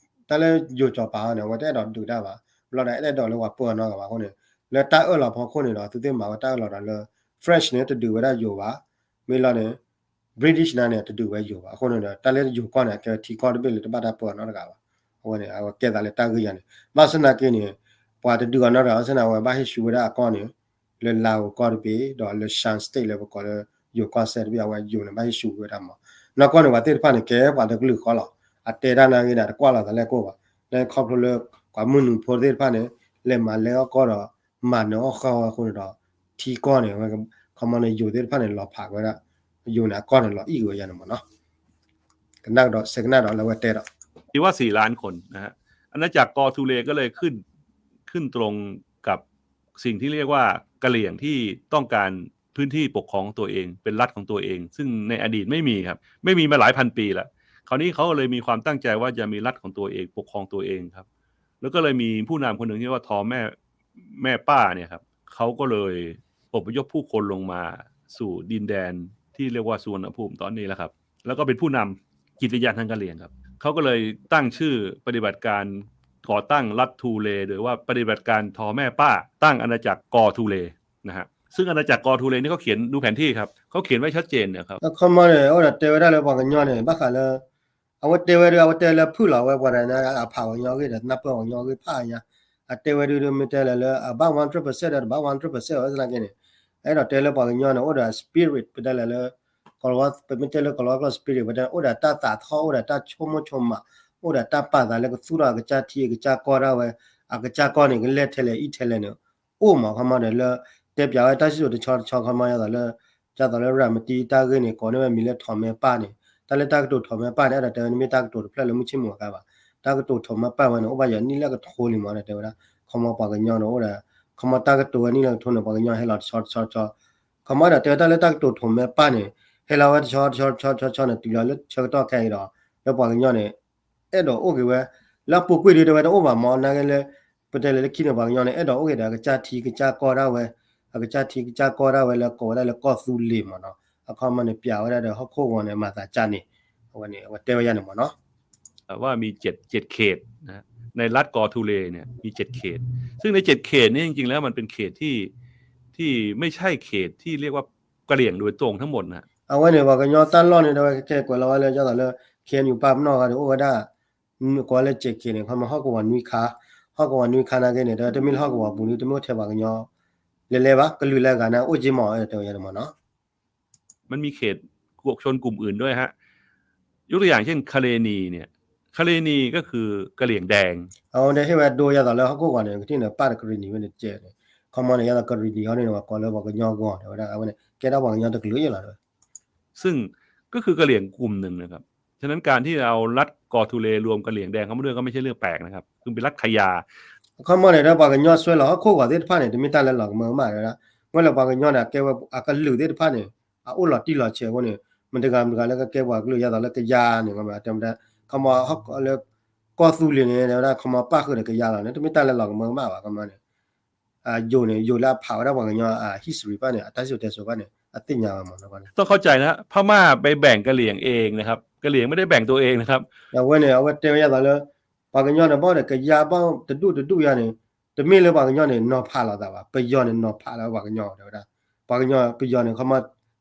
တၢ်လၢယိၤစီၤပၤအီၤန့ၣ် အဝဲတအဲၣ်ဒိးဒုးတၢ်ဘၣ် ဘျီဒီးအဲၣ်ဒိးလၢပှၤပၢအီၤနီတဂၤဘၣ်အဃိန့ၣ် လၢတၢ်အၢၣ်လီၤဖီခိၣ်န့ၣ်ဒီး သုသ့ၣ်မၤဝဲတၢ်အၢၣ်လီၤဒီးလၢ French န့ၣ် တဒုးဝဲဒၣ်ယိၤဘၣ် မ့ၢ်လီၤန့ၣ် British နာ်က့န့ၣ် တဒုးဝဲယိၤဘၣ် အဃိန့ၣ်ဒီး တၢ်လၢယိၤကီၢ်န့ၣ် အကဲဝဲထံကီၢ်တဘ့ၣ်လၢတဘၣ်တၢ်ပၢအီၤနီတဂၤဘၣ် အဝဲန့ၣ် အဝဲကဲသးလၢတၢ်ဂ့ၢ်ယါန့ၣ် ဘၣ်ဆၣ်သနာ်က့န့ၣ် ပှၤတဒုးအီၤနီတဂၤ ဘၣ်ဆၣ်သနာ်က့ အဝဲဘၣ်ဟ့ၣ်ဆူၣ်ဝဲဒၣ်အကီၢ်န့ၣ် လၢလါအိၣ်ကီၢ်တဘ့ၣ် ဒီးလၢ ရှမ်း state လၢပကိးလၢယိၤကီၢ်စဲးတဘ့ၣ် အဝဲယိၤန့ၣ် ဘၣ်ဟ့ၣ်ဆူၣ်ဝဲဒၣ်မး နီၢ်ကီၢ်န့ၣ် ပှၤသ့ၣ်တဖၣ်န့ၣ် ကဲပှၤတကလုာ်ဃီလီၤ အတဲတၢ်နာ်က့ဒီး တကွၢ်လီၤသးလၢအကိၣ်ဘၣ် လၢခီဖျိလၢ ပှၤမုၢ်နုာ်ဖိသ့ၣ်တဖၣ်န့ၣ် လဲၤမၤလဲၢ်အီၣ်ကီၢ်ဒီး မၤနၢၤအီၣ်ဃီဝဲအဃိန့ၣ်ဒီး ထံကီၢ်န့ၣ် ခီမီန့ၣ် ယိၤသ့ၣ်တဖၣ်န့ၣ် လီၤဖးဝဲဒၣ် ယိၤန့ၣ် အကီၢ်န့ၣ်လီၤအံၣ်ဝဲယါန့ၣ်မးနီၤ ကနၣ်ဒီး ဆဲးကနၣ်ဒီးလၢအဝဲတဲဒီး ที่ว่าสี่ล้านคนนะฮะ อาณาจักรกอทูเลก็เลยขึ้นขึ้นตรงกับสิ่งที่เรียกว่ากะเหรี่ยงที่ต้องการพื้นที่ปกครองของตัวเองเป็นรัฐของตัวเอง ซึ่งในอดีตไม่มีครับ ไม่มีมาหลายพันปีแล้ว คราวนี้เขาเลยมีความตั้งใจว่าจะมีรัฐของตัวเองปกครองตัวเองครับ แล้วก็เลยมีผู้นำคนหนึ่งที่ว่าทอแม่แม่ป้าเนี่ยครับเขาก็เลยอพยพผู้คนลงมาสู่ดินแดนที่เรียกว่าสุวรรณภูมิตอนนี้แล้วครับ แล้วก็เป็นผู้นำจิตวิญญาณทางกะเหรี่ยงครับ เขาก็เลยตั้งชื่อปฏิบัติการก่อตั้งรัฐทูเล โดยว่าปฏิบัติการทอแม่ป้าตั้งอาณาจักรกอทูเลนะฮะ ซึ่งอาณาจักรกอทูเลนี่เขาเขียนดูแผนที่ครับ เขาเขียนไว้ชัดเจนนะครับ အခီမီန့ၣ် အိၣ်ဒီးတဲဝဲဒၣ်လၢပှၤကညီန့ၣ် ဘၣ်ဃးလၢ အဝဲတဲဝဲဒၣ် အဝဲတဲလၢဖုၣ်လီၤဝဲပှၤတဂၤန့ၣ် အဖးပှၤကညီအဂ့ၢ်ဒီး နၢ်ပၢၢ်ပှၤကညီအဂ့ၢ်ဖးညါ အတဲဝဲဒၣ်ဒ်မ့ၢ်တဲလၢလၢ အဘၣ် one hundred percent ဒီးတဘၣ် one hundred percent ဝဲသနာ်က့န့ၣ် အဲၣ်ဒိးတဲလၢပှၤကညီန့ၣ် အိၣ်ဒီး spirit ပတဲလၢလၢ ကီၤလၤဝါ ပမ့ၢ်တဲလၢကီၤလၤဝါကျိာ် spirit ပတဲ အိၣ်ဒီးတၢ်သးထီၣ် အိၣ်ဒီးတၢ်ဆိကမိၣ်ဆိကမး အိၣ်ဒီးတၢ်ပာ်သးလၢကသူၣ်ထီၣ်အကစၢ်ထံအကစၢ်ကီၢ်ဒၣ်ဝဲ အကစၢ်ကီၢ်န့ၣ် ကလဲၢ်ထဲလဲၣ်အံၣ်ထဲလဲၣ်န့ၣ် အိၣ်မးခီမီဒီးလၢ တဲပၠးဝဲတၢ်စံၣ်စိၤတဆီတဆီခီမီ ဒ်သိးလၢ ဒ်သိးလၢရၤမတံတၢ်ဂ့ၢ်န့ၣ် ကိးန့ၢ်ဝဲမံၤလၢထီးမဲပၢ်န့ၣ် တၢ်လၢတၢ်ကတိၤထီးမဲပၢ်န့ၣ် အဲၣ်ဒိးတဲဝဲန့ၣ်မ့ၢ်တၢ်ကတိၤတဖျၢၣ်လၢမုၢ်ဆ့ၣ်မုၢ်ဂီၤအခါဘၣ်. တၢ်ကတိၤထိးမဲပၢ်ဝဲန့ၣ် အိၣ်ဘၣ်ယၤနံၣ်လၢကထိလံမး တဲဝဲဒၣ် ခီမီပှၤကညီန့ၣ်အိၣ်ဒီး ခီမီတၢ်ကတိၤဝဲနံၣ်လၢကထိန့ၣ် ပှၤကညီဟဲလီၤတဆီတဆီတဆီ ခီမီဒီး တဲဝဲတၢ်လၢတၢ်ကတိၤထိးမဲပၢ်န့ၣ် ဟဲလီၤဝဲတဆီတဆီတဆီတဆီန့ၣ် တုၤလီၤလၢဆၢကတီၢ်ခဲအံၤဒီး လၢပှၤကညီန့ၣ် အဲၣ်ဒိးအိၣ်က့ၤဝဲ လၢအပူၤကွံာ်ဒီး တဲဝဲတအိၣ်ဘၣ်မး နာ်က့လၢ ပတဲလၢလၢခံန့ၣ် ပှၤကညီန့ၣ် အဲၣ်ဒိးအိၣ်က့ၤဒီးအကစၢ်ထံကစၢ်ကီၢ်ဒၣ်ဝဲ အကစၢ်ထံကစၢ်ကီၢ်ဒၣ်ဝဲလၢကိးဝဲဒၣ်လၢကီၢ်သူလ့ၤမးနီၤ အခီမီန့ၣ် ပျးဝဲဒၣ်ဒီးဟီၣ်ခိၣ်ဂီၤန့ၣ် မၤသးကၢ်န့ၣ် အဝဲန့ၣ် အဝဲတဲဝဲယၤန့ၣ်မးနီၤ ว่ามีเจ็ด เจ็ดเขตนะ ในรัฐกอทูเลเนี่ยมีเจ็ดเขต ซึ่งในเจ็ดเขตนี้จริงๆแล้วมันเป็นเขตที่ที่ไม่ใช่เขตที่เรียกว่ากะเหรี่ยงโดยตรงทั้งหมดนะ အဝဲန့ၣ် ပှၤကညီတၢ်လီၢ်န့ၣ် တဲဝဲကဲကွဲးလီၤဝဲလၢ ဒ်သိးလၢ ခ့ၣ်အဲၣ်ယူၣ် ပာ်ပနီၣ်ဂၤဒီး အိၣ်ဝဲဒၣ် ကိးလၢ เจ็ดเขต န့ၣ် ခီမီဟီၣ်ကဝီၤနွံခါ ဟီၣ်ကဝီၤနွံခါနာ်က့န့ၣ် တဲဝဲတမ့ၢ်လၢဟီၣ်ကဝီၤပူၤန့ၣ် တမ့ၢ်အိၣ်ထဲပှၤကညီ လဲၤလဲၤဘၣ် ကလုာ်လၢအဂၤန့ၣ် အိၣ်က့ၤမး တဲဝဲယၤန့ၣ်မးနီၤ มันมีเขตชนกลุ่มอื่นด้วยฮะ ยกตัวอย่างเช่นคาเลนีเนี่ย คาเลนีก็คือกะเหรี่ยงแดง အဝဲန့ၣ်ဟ့ၣ်ဝဲဒိယၤသိးလၢဟီၣ်ခိၣ်ဂီၤန့ၣ် ကထံၣ်န့ၣ် ပာ်ဒီးကရံၣ်နံၤဝဲန့ၣ်ကဲန့ၣ် ခီမီန့ၣ် ယၤသိးကရံၣ်နံၤဟီန့ၣ် ပှၤကိးလၢပှၤကညီဂီၤ တဲဝဲဒၣ် အဝဲန့ၣ် ကဲဒၣ်ပှၤကညီတကလုာ်ယၤလီၤ ซึ่งก็คือกะเหรี่ยงกลุ่มหนึ่งนะครับ ฉะนั้นการที่เอารัฐกอทูเลรวมกะเหรี่ยงแดงเข้ามาด้วยก็ไม่ใช่เรื่องแปลกนะครับ คือเป็นรัฐขยา အခီမီန့ၣ် ဒီးပှၤကညီဆွဲလီၤ ဟီၣ်ခိၣ်ဂီၤသ့ၣ်တဖၣ်န့ၣ် တမ့ၢ်တၢ်လၢလီၤကမၢကမၣ် တဲဝဲဒၣ် မ့ၢ်လၢပှၤကညီန့ၣ် ကဲဝဲအကလုာ်သ့ၣ်တဖၣ်န့ၣ် အအိၣ်လီၤတံၢ်လီၤဆဲးအဃိန့ၣ် မတဂၤမတဂၤလၢကကဲပှၤကလုာ် ယၤသိးလၢကယၤန့ၣ် တဲမတၤ ခီမီလၢ ကီၢ်သူလ့ၤန့ၣ် တဲဝဲဒၣ် ခီမီပၣ်ဃုာ်ဒီးကယၤလီၤန့ၣ် တမ့ၢ်တၢ်လၢလီၤကမၢကမၣ်ဘၣ် ခီမီန့ၣ် ယိၤန့ၣ် ယိၤလၢအဖးဝဲဒၣ်ပှၤကညီ history ဘၣ်န့ၣ် အတၢ်စံၣ်စိၤတဲစိၤဘၣ်န့ၣ် အသ့ၣ်ညါဝဲမးနီၤ ต้องเข้าใจนะ พม่าไปแบ่งกะเหรี่ยงเองนะครับ กะเหรี่ยงไม่ได้แบ่งตัวเองนะครับ အဝဲန့ၣ် အဝဲတဲဝဲယၤသိးလၢ ပှၤကညီန့ၣ် ဘၣ်ဒီးကယၤဘၣ်တဒူၣ်တဒူၣ်ယၤန့ၣ် တမ့ၢ်လၢပှၤကညီန့ၣ် နီၤဖးလိာ်သးဘၣ် ပယီၤန့ၣ် နီၤဖးလၢပှၤကညီ တဲဝဲဒၣ် ပှၤကညီ ပယီၤန့ၣ် ခီမီ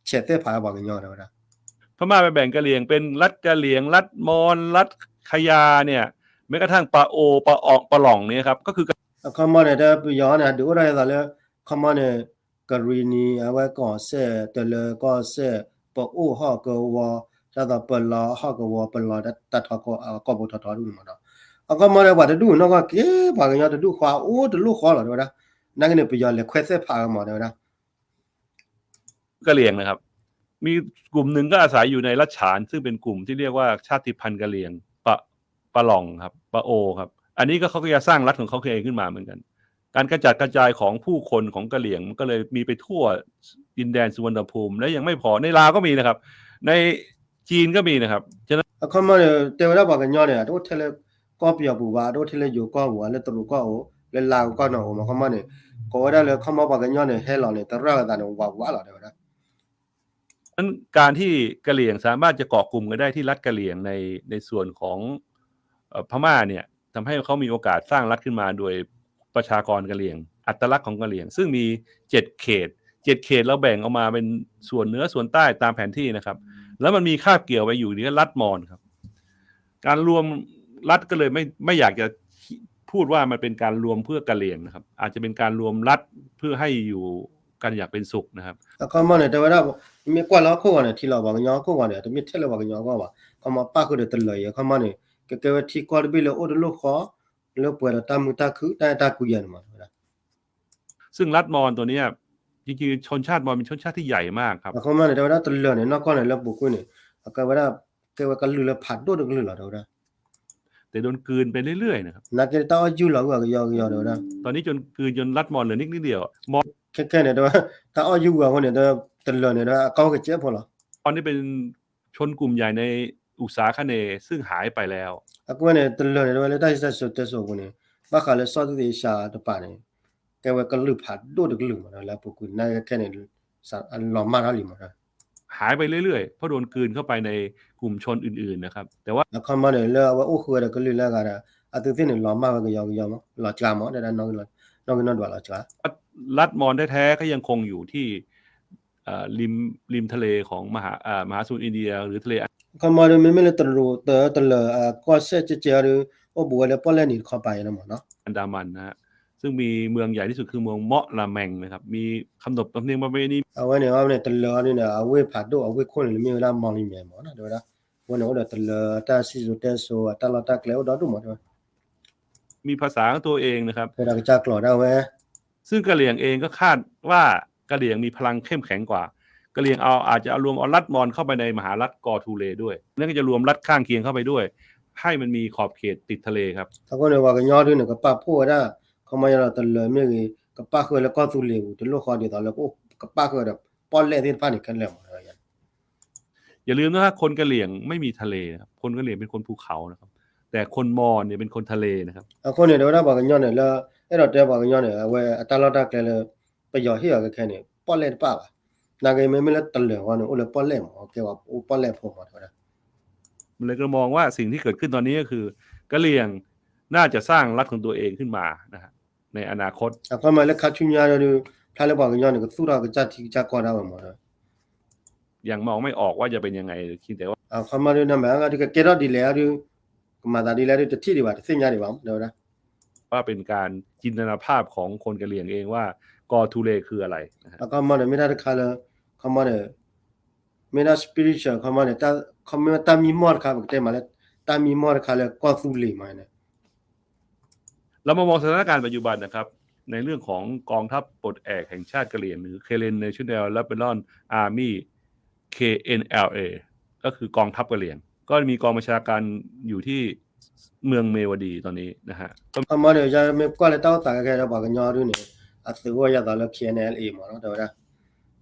ဆဲးသဲဖးလၢပှၤကညီ တဲဝဲဒၣ် พม่าไปแบ่งกะเหรี่ยงเป็นรัฐกะเหรี่ยง รัฐมอญ รัฐขยา เนี่ย แม้กระทั่งปะโอ ปะออง ปะหล่อง เนี่ยครับ ก็คือ အခီမီန့ၣ် တဲပယီၤန့ၣ် ဒုးအိၣ်ဒၣ်ယၤသိးလၢ ခီမီန့ၣ် ကရံၣ်နံၤ အဝဲကီၢ်စဲၣ် တလၢၤကီၢ်စဲၣ် ပအိၣ်ဟီၣ်ကဝီၤ ဒ်သိးပလီၤဟီၣ်ကဝီၤ ပလီၤတၢ်ထီကီၢ် ကီၢ်ပူၤထီထီဒ်န့ၣ်မးနီၤ အခီမီန့ၣ် ပှၤတဒူၣ်နီၢ်ကီၢ်က့ၤ ပှၤကညီတဒူၣ်ဃီ အိၣ်တလိၣ်ဃီလီၤ တဲဝဲဒၣ် နာ်က့န့ၣ် ပယီၤလဲၤခွဲးသဲဖးဝဲမး တဲဝဲဒၣ် กะเหรี่ยงนะครับ มีกลุ่มหนึ่งก็อาศัยอยู่ในรัฐฉาน ซึ่งเป็นกลุ่มที่เรียกว่าชาติพันธุ์กะเหรี่ยง ปะ ปะหล่องครับ ปะโอครับ อันนี้ก็เขาก็จะสร้างรัฐของเขาเองขึ้นมาเหมือนกัน การกระจัดกระจายของผู้คนของกะเหรี่ยงมันก็เลยมีไปทั่วดินแดนสุวรรณภูมิ และยังไม่พอ ในลาวก็มีนะครับ ในจีนก็มีนะครับ ฉะนั้น အခီမီန့ၣ် တဲဝဲဒၣ်ပှၤကညီန့ၣ် တအိၣ်ထဲလၢကီၢ်ပယီၤပူၤဘၣ် တအိၣ်ထဲလၢယိၤကီၢ်ပူၤဘၣ် လၢတရူးကီၢ်အိၣ် လၢလါကီၢ်နီၢ်အိၣ်မး အခီမီန့ၣ် ကိးဝဲဒၣ်လၢခီမီပှၤကညီန့ၣ် ဟဲလီၤန့ၣ် တရၢ်လိာ်သးန့ၣ် ဝးဝးလီၤ တဲဝဲဒၣ် นั้นการที่กะเหรี่ยงสามารถจะเกาะกลุ่มกันได้ที่รัฐกะเหรี่ยงในในส่วนของเอ่อพม่าเนี่ยทำให้เขามีโอกาสสร้างรัฐขึ้นมาโดยประชากรกะเหรี่ยง อัตลักษณ์ของกะเหรี่ยง ซึ่งมีเจ็ดเขต เจ็ดเขตเราแบ่งออกมาเป็นส่วนเหนือส่วนใต้ตามแผนที่นะครับ แล้วมันมีคาบเกี่ยวไปอยู่ที่รัฐมอญครับ การรวมรัฐก็เลยไม่ไม่อยากจะพูดว่ามันเป็นการรวมเพื่อกะเหรี่ยงนะครับ อาจจะเป็นการรวมรัฐเพื่อให้อยู่กันอย่างเป็นสุขนะครับ အခီမီန့ၣ် တဲဝဲဒၣ် မ့ၢ်ကွၢ်လၢဟီၣ်ခိၣ်ဂီၤန့ၣ် ထံလီၤပှၤကညီဟီၣ်ခိၣ်ဂီၤန့ၣ် တမ့ၢ်ထဲလၢပှၤကညီအဂီၢ်ဘၣ် ခီမီပၣ်ဃုာ်ဒီးတလၢၤအံၤ အခီမီန့ၣ် ကကဲဝဲထံကီၢ်တဘ့ၣ်လၢအိၣ်တလိၣ်ဃီ လၢပှဲၤဒီးတၢ်မုာ်တၢ်ခုၣ် တၢ်အဲၣ်တၢ်ကွံယၤန့ၣ်မး တဲဝဲဒၣ် ซึ่งรัฐมอญตัวเนี้ย จริงๆชนชาติมอญเป็นชนชาติที่ใหญ่มากครับ အခီမီန့ၣ် တဲဝဲဒၣ်တလၢၤန့ၣ် နီၢ်ကီၢ်န့ၣ် လၢပူၤကွံာ်န့ၣ် အကဲဝဲဒၣ် ကဲဝဲကလုာ်လၢဖးဒိၣ်တကလုာ်လီၤ တဲဝဲဒၣ် แต่โดนกลืนไปเรื่อยๆนะครับ နာ်က့တၢ်အီၣ်ယုၢ်လီၤဂုာ်အကယီကယီ တဲဝဲဒၣ် ตอนนี้จนกลืนจนรัฐมอญเหลือนิดนิดเดียว ခဲခဲန့ၣ် တဲဝဲ တၢ်အီၣ်ယုၢ်ဂုာ်အဃိန့ၣ် တလၢၤန့ၣ် တဲဝဲ အကီၢ်ကစဲးဖိလီၤ ตอนนี้เป็นชนกลุ่มใหญ่ในอุษาคเนย์ ซึ่งหายไปแล้ว အကွဲၢ်န့ၣ် တလၢၤန့ၣ် တဲဝဲလၢတၢ်စံၣ်စိၤတဲစိၤအပူၤန့ၣ် ဘၣ်ဃးလၢ Southeast Asia တပၤန့ၣ် ကဲဝဲကလုာ်ဖးဒိၣ်တကလုာ်မး လၢအပူၤကွံာ် နာ်က့ခဲန့ၣ် လီၤမၢ်ထီၣ်လံမး หายไปเรื่อยๆ เพราะโดนกลืนเข้าไปในกลุ่มชนอื่นๆนะครับ แต่ว่า အခီမီန့ၣ် လၢအဝဲအိၣ်ဃုာ်ဝဲဒီးကလုာ်လၢအဂၤဒီး အသုသ့ၣ်န့ၣ် လီၤမၢ်ဝဲကယီကယီမး လီၤစှၤမး တဲဒၣ် နီၣ်ဂံၢ်နီၣ်ဒွးလီၤစှၤ รัฐมอญแท้ๆก็ยังคงอยู่ที่เอ่อริมริมทะเลของมหาเอ่อมหาสมุทรอินเดียหรือทะเล အခီမီဒီး မ့မ့ၢ်လၢတရူး တ တလၢၤ အကီၢ်စဲၣ်ကဲကဲအီၤဒီး အိၣ်ဘူးဝဲလၢပီၣ်လဲၣ်နံၤတခီပၤအံၤန့ၣ်မးနီၤ อันดามันนะฮะ ซึ่งมีเมืองใหญ่ที่สุดคือเมืองเมาะลาแมงนะครับ มีคำนบธรรมเนียมประเพณี အဝဲန့ၣ် အဝဲန့ၣ် တလၢၤအီၤဒ်န့ၣ် အဝ့ၢ်ဖးဒိၣ်အဝ့ၢ်ခိၣ်န့ၣ် လၢမ့ၢ်ဝဲဒၣ် မီၣ်လံမဲၣ် မးနီၤ တဲဝဲဒၣ် အဝဲန့ၣ် အိၣ်ဒီးတလၢၤ တၢ်စံၣ်စိၤတဲစိၤ အတၢ်လီၢ်တၢ်ကျဲအိၣ်ဒီဒူၣ်မး တဲဝဲ มีภาษาของตัวเองนะครับ တဲဝဲဒၣ်ကစၢ်ကျိာ်ဒၣ်ဝဲ ซึ่งกะเหรี่ยงเองก็คาดว่ากะเหรี่ยงมีพลังเข้มแข็งกว่า กะเหรี่ยงเอาอาจจะเอารวมเอารัฐมอญเข้าไปในมหารัฐกอทูเลด้วย นั่นก็จะรวมรัฐข้างเคียงเข้าไปด้วย ให้มันมีขอบเขตติดทะเลครับ အဃိန့ၣ် ပှၤကညီဒုန့ၣ် ကပာ်ဖှိၣ်ဝဲဒၣ် ခီမီယဒီးတလၢၤမ့ၢ်ဂ့ၤ ကပာ်ဃုာ်ဝဲလၢကီၢ်သူလ့ၤပူၤ တလိၣ်ဃီဒ်သိးလၢ ကပာ်ဃုာ်ဝဲဒီး ပီၣ်လဲၣ်သ့ၣ်တဖၣ်န့ၣ်ခဲလၢာ်မး อย่าลืมนะครับ คนกะเหรี่ยงไม่มีทะเลนะครับ คนกะเหรี่ยงเป็นคนภูเขานะครับ แต่คนมอญเนี่ยเป็นคนทะเลนะครับ အဃိန့ၣ် တဲဝဲဒၣ်ပှၤကညီန့ၣ်လၢ အဲၣ်ဒိးတဲပှၤကညီန့ၣ် အဝဲအတၢ်လီၢ်တၢ်ကျဲလၢ ပယီၤဟ့ၣ်အီၤကခဲန့ၣ် ပီၣ်လဲၣ်တပၣ်ဘၣ်. နာ်က့မ့မ့ၢ်လၢတလၢၤဃီန့ၣ် အိၣ်လၢပီၣ်လဲၣ်မး ကဲဝဲအိၣ်ပီၣ်လဲၣ်ဖိမး တဲဝဲဒၣ် ผมเลยก็มองว่าสิ่งที่เกิดขึ้นตอนนี้ก็คือกะเหรี่ยงน่าจะสร้างรัฐของตัวเองขึ้นมานะฮะ ในอนาคต အခီမီလၢခါဆူညါဒီး ဖျါလၢပှၤကညီန့ၣ် ကသူၣ်ထီၣ်ကစၢ်ထံကစၢ်ကီၢ်ဒၣ်ဝဲမး ยังมองไม่ออกว่าจะเป็นยังไง เพียงแต่ว่า အခီမီဒု နမ့ၢ်အါဂၤဒု ကကဲထီၣ်ဒ်လဲၣ်အါဒု ကမၤသးဒ်လဲၣ်ဒု တထံၣ်ဒံးဘၣ် တသ့ၣ်ညါဒံးဘၣ် တဲဝဲဒၣ် ว่าเป็นการจินตนาภาพของคนกะเหรี่ยงเองว่ากอทูเลคืออะไรนะฮะ အခီမီန့ၣ် မ့ၢ်တၢ်တခါလၢ ခီမီန့ၣ် မ့ၢ်ဒၣ် spiritual ခီမီန့ၣ် မ့ၢ်တၢ်မံမီၢ်တခါ ပကတဲမးလၢ တၢ်မံမီၢ်တခါလၢကီၢ်သူလ့ၤမးန့ၣ် เรามามองสถานการณ์ปัจจุบันนะครับ ในเรื่องของกองทัพปลดแอกแห่งชาติกะเหรี่ยง หรือ Karen National Rebellion Army เคเอ็นแอลเอ ก็คือกองทัพกะเหรี่ยง ก็มีกองบัญชาการอยู่ที่เมืองเมวดีตอนนี้นะฮะ အခီမီန့ၣ် ယမ့ၢ်ကွၢ်လၢတၢ်အိၣ်သးခဲခဲဒီး ပှၤကညီဒုန့ၣ် အသုးအိၣ်ယၤသးလၢ เคเอ็นแอลเอ မးနီၤ တဲဝဲဒၣ်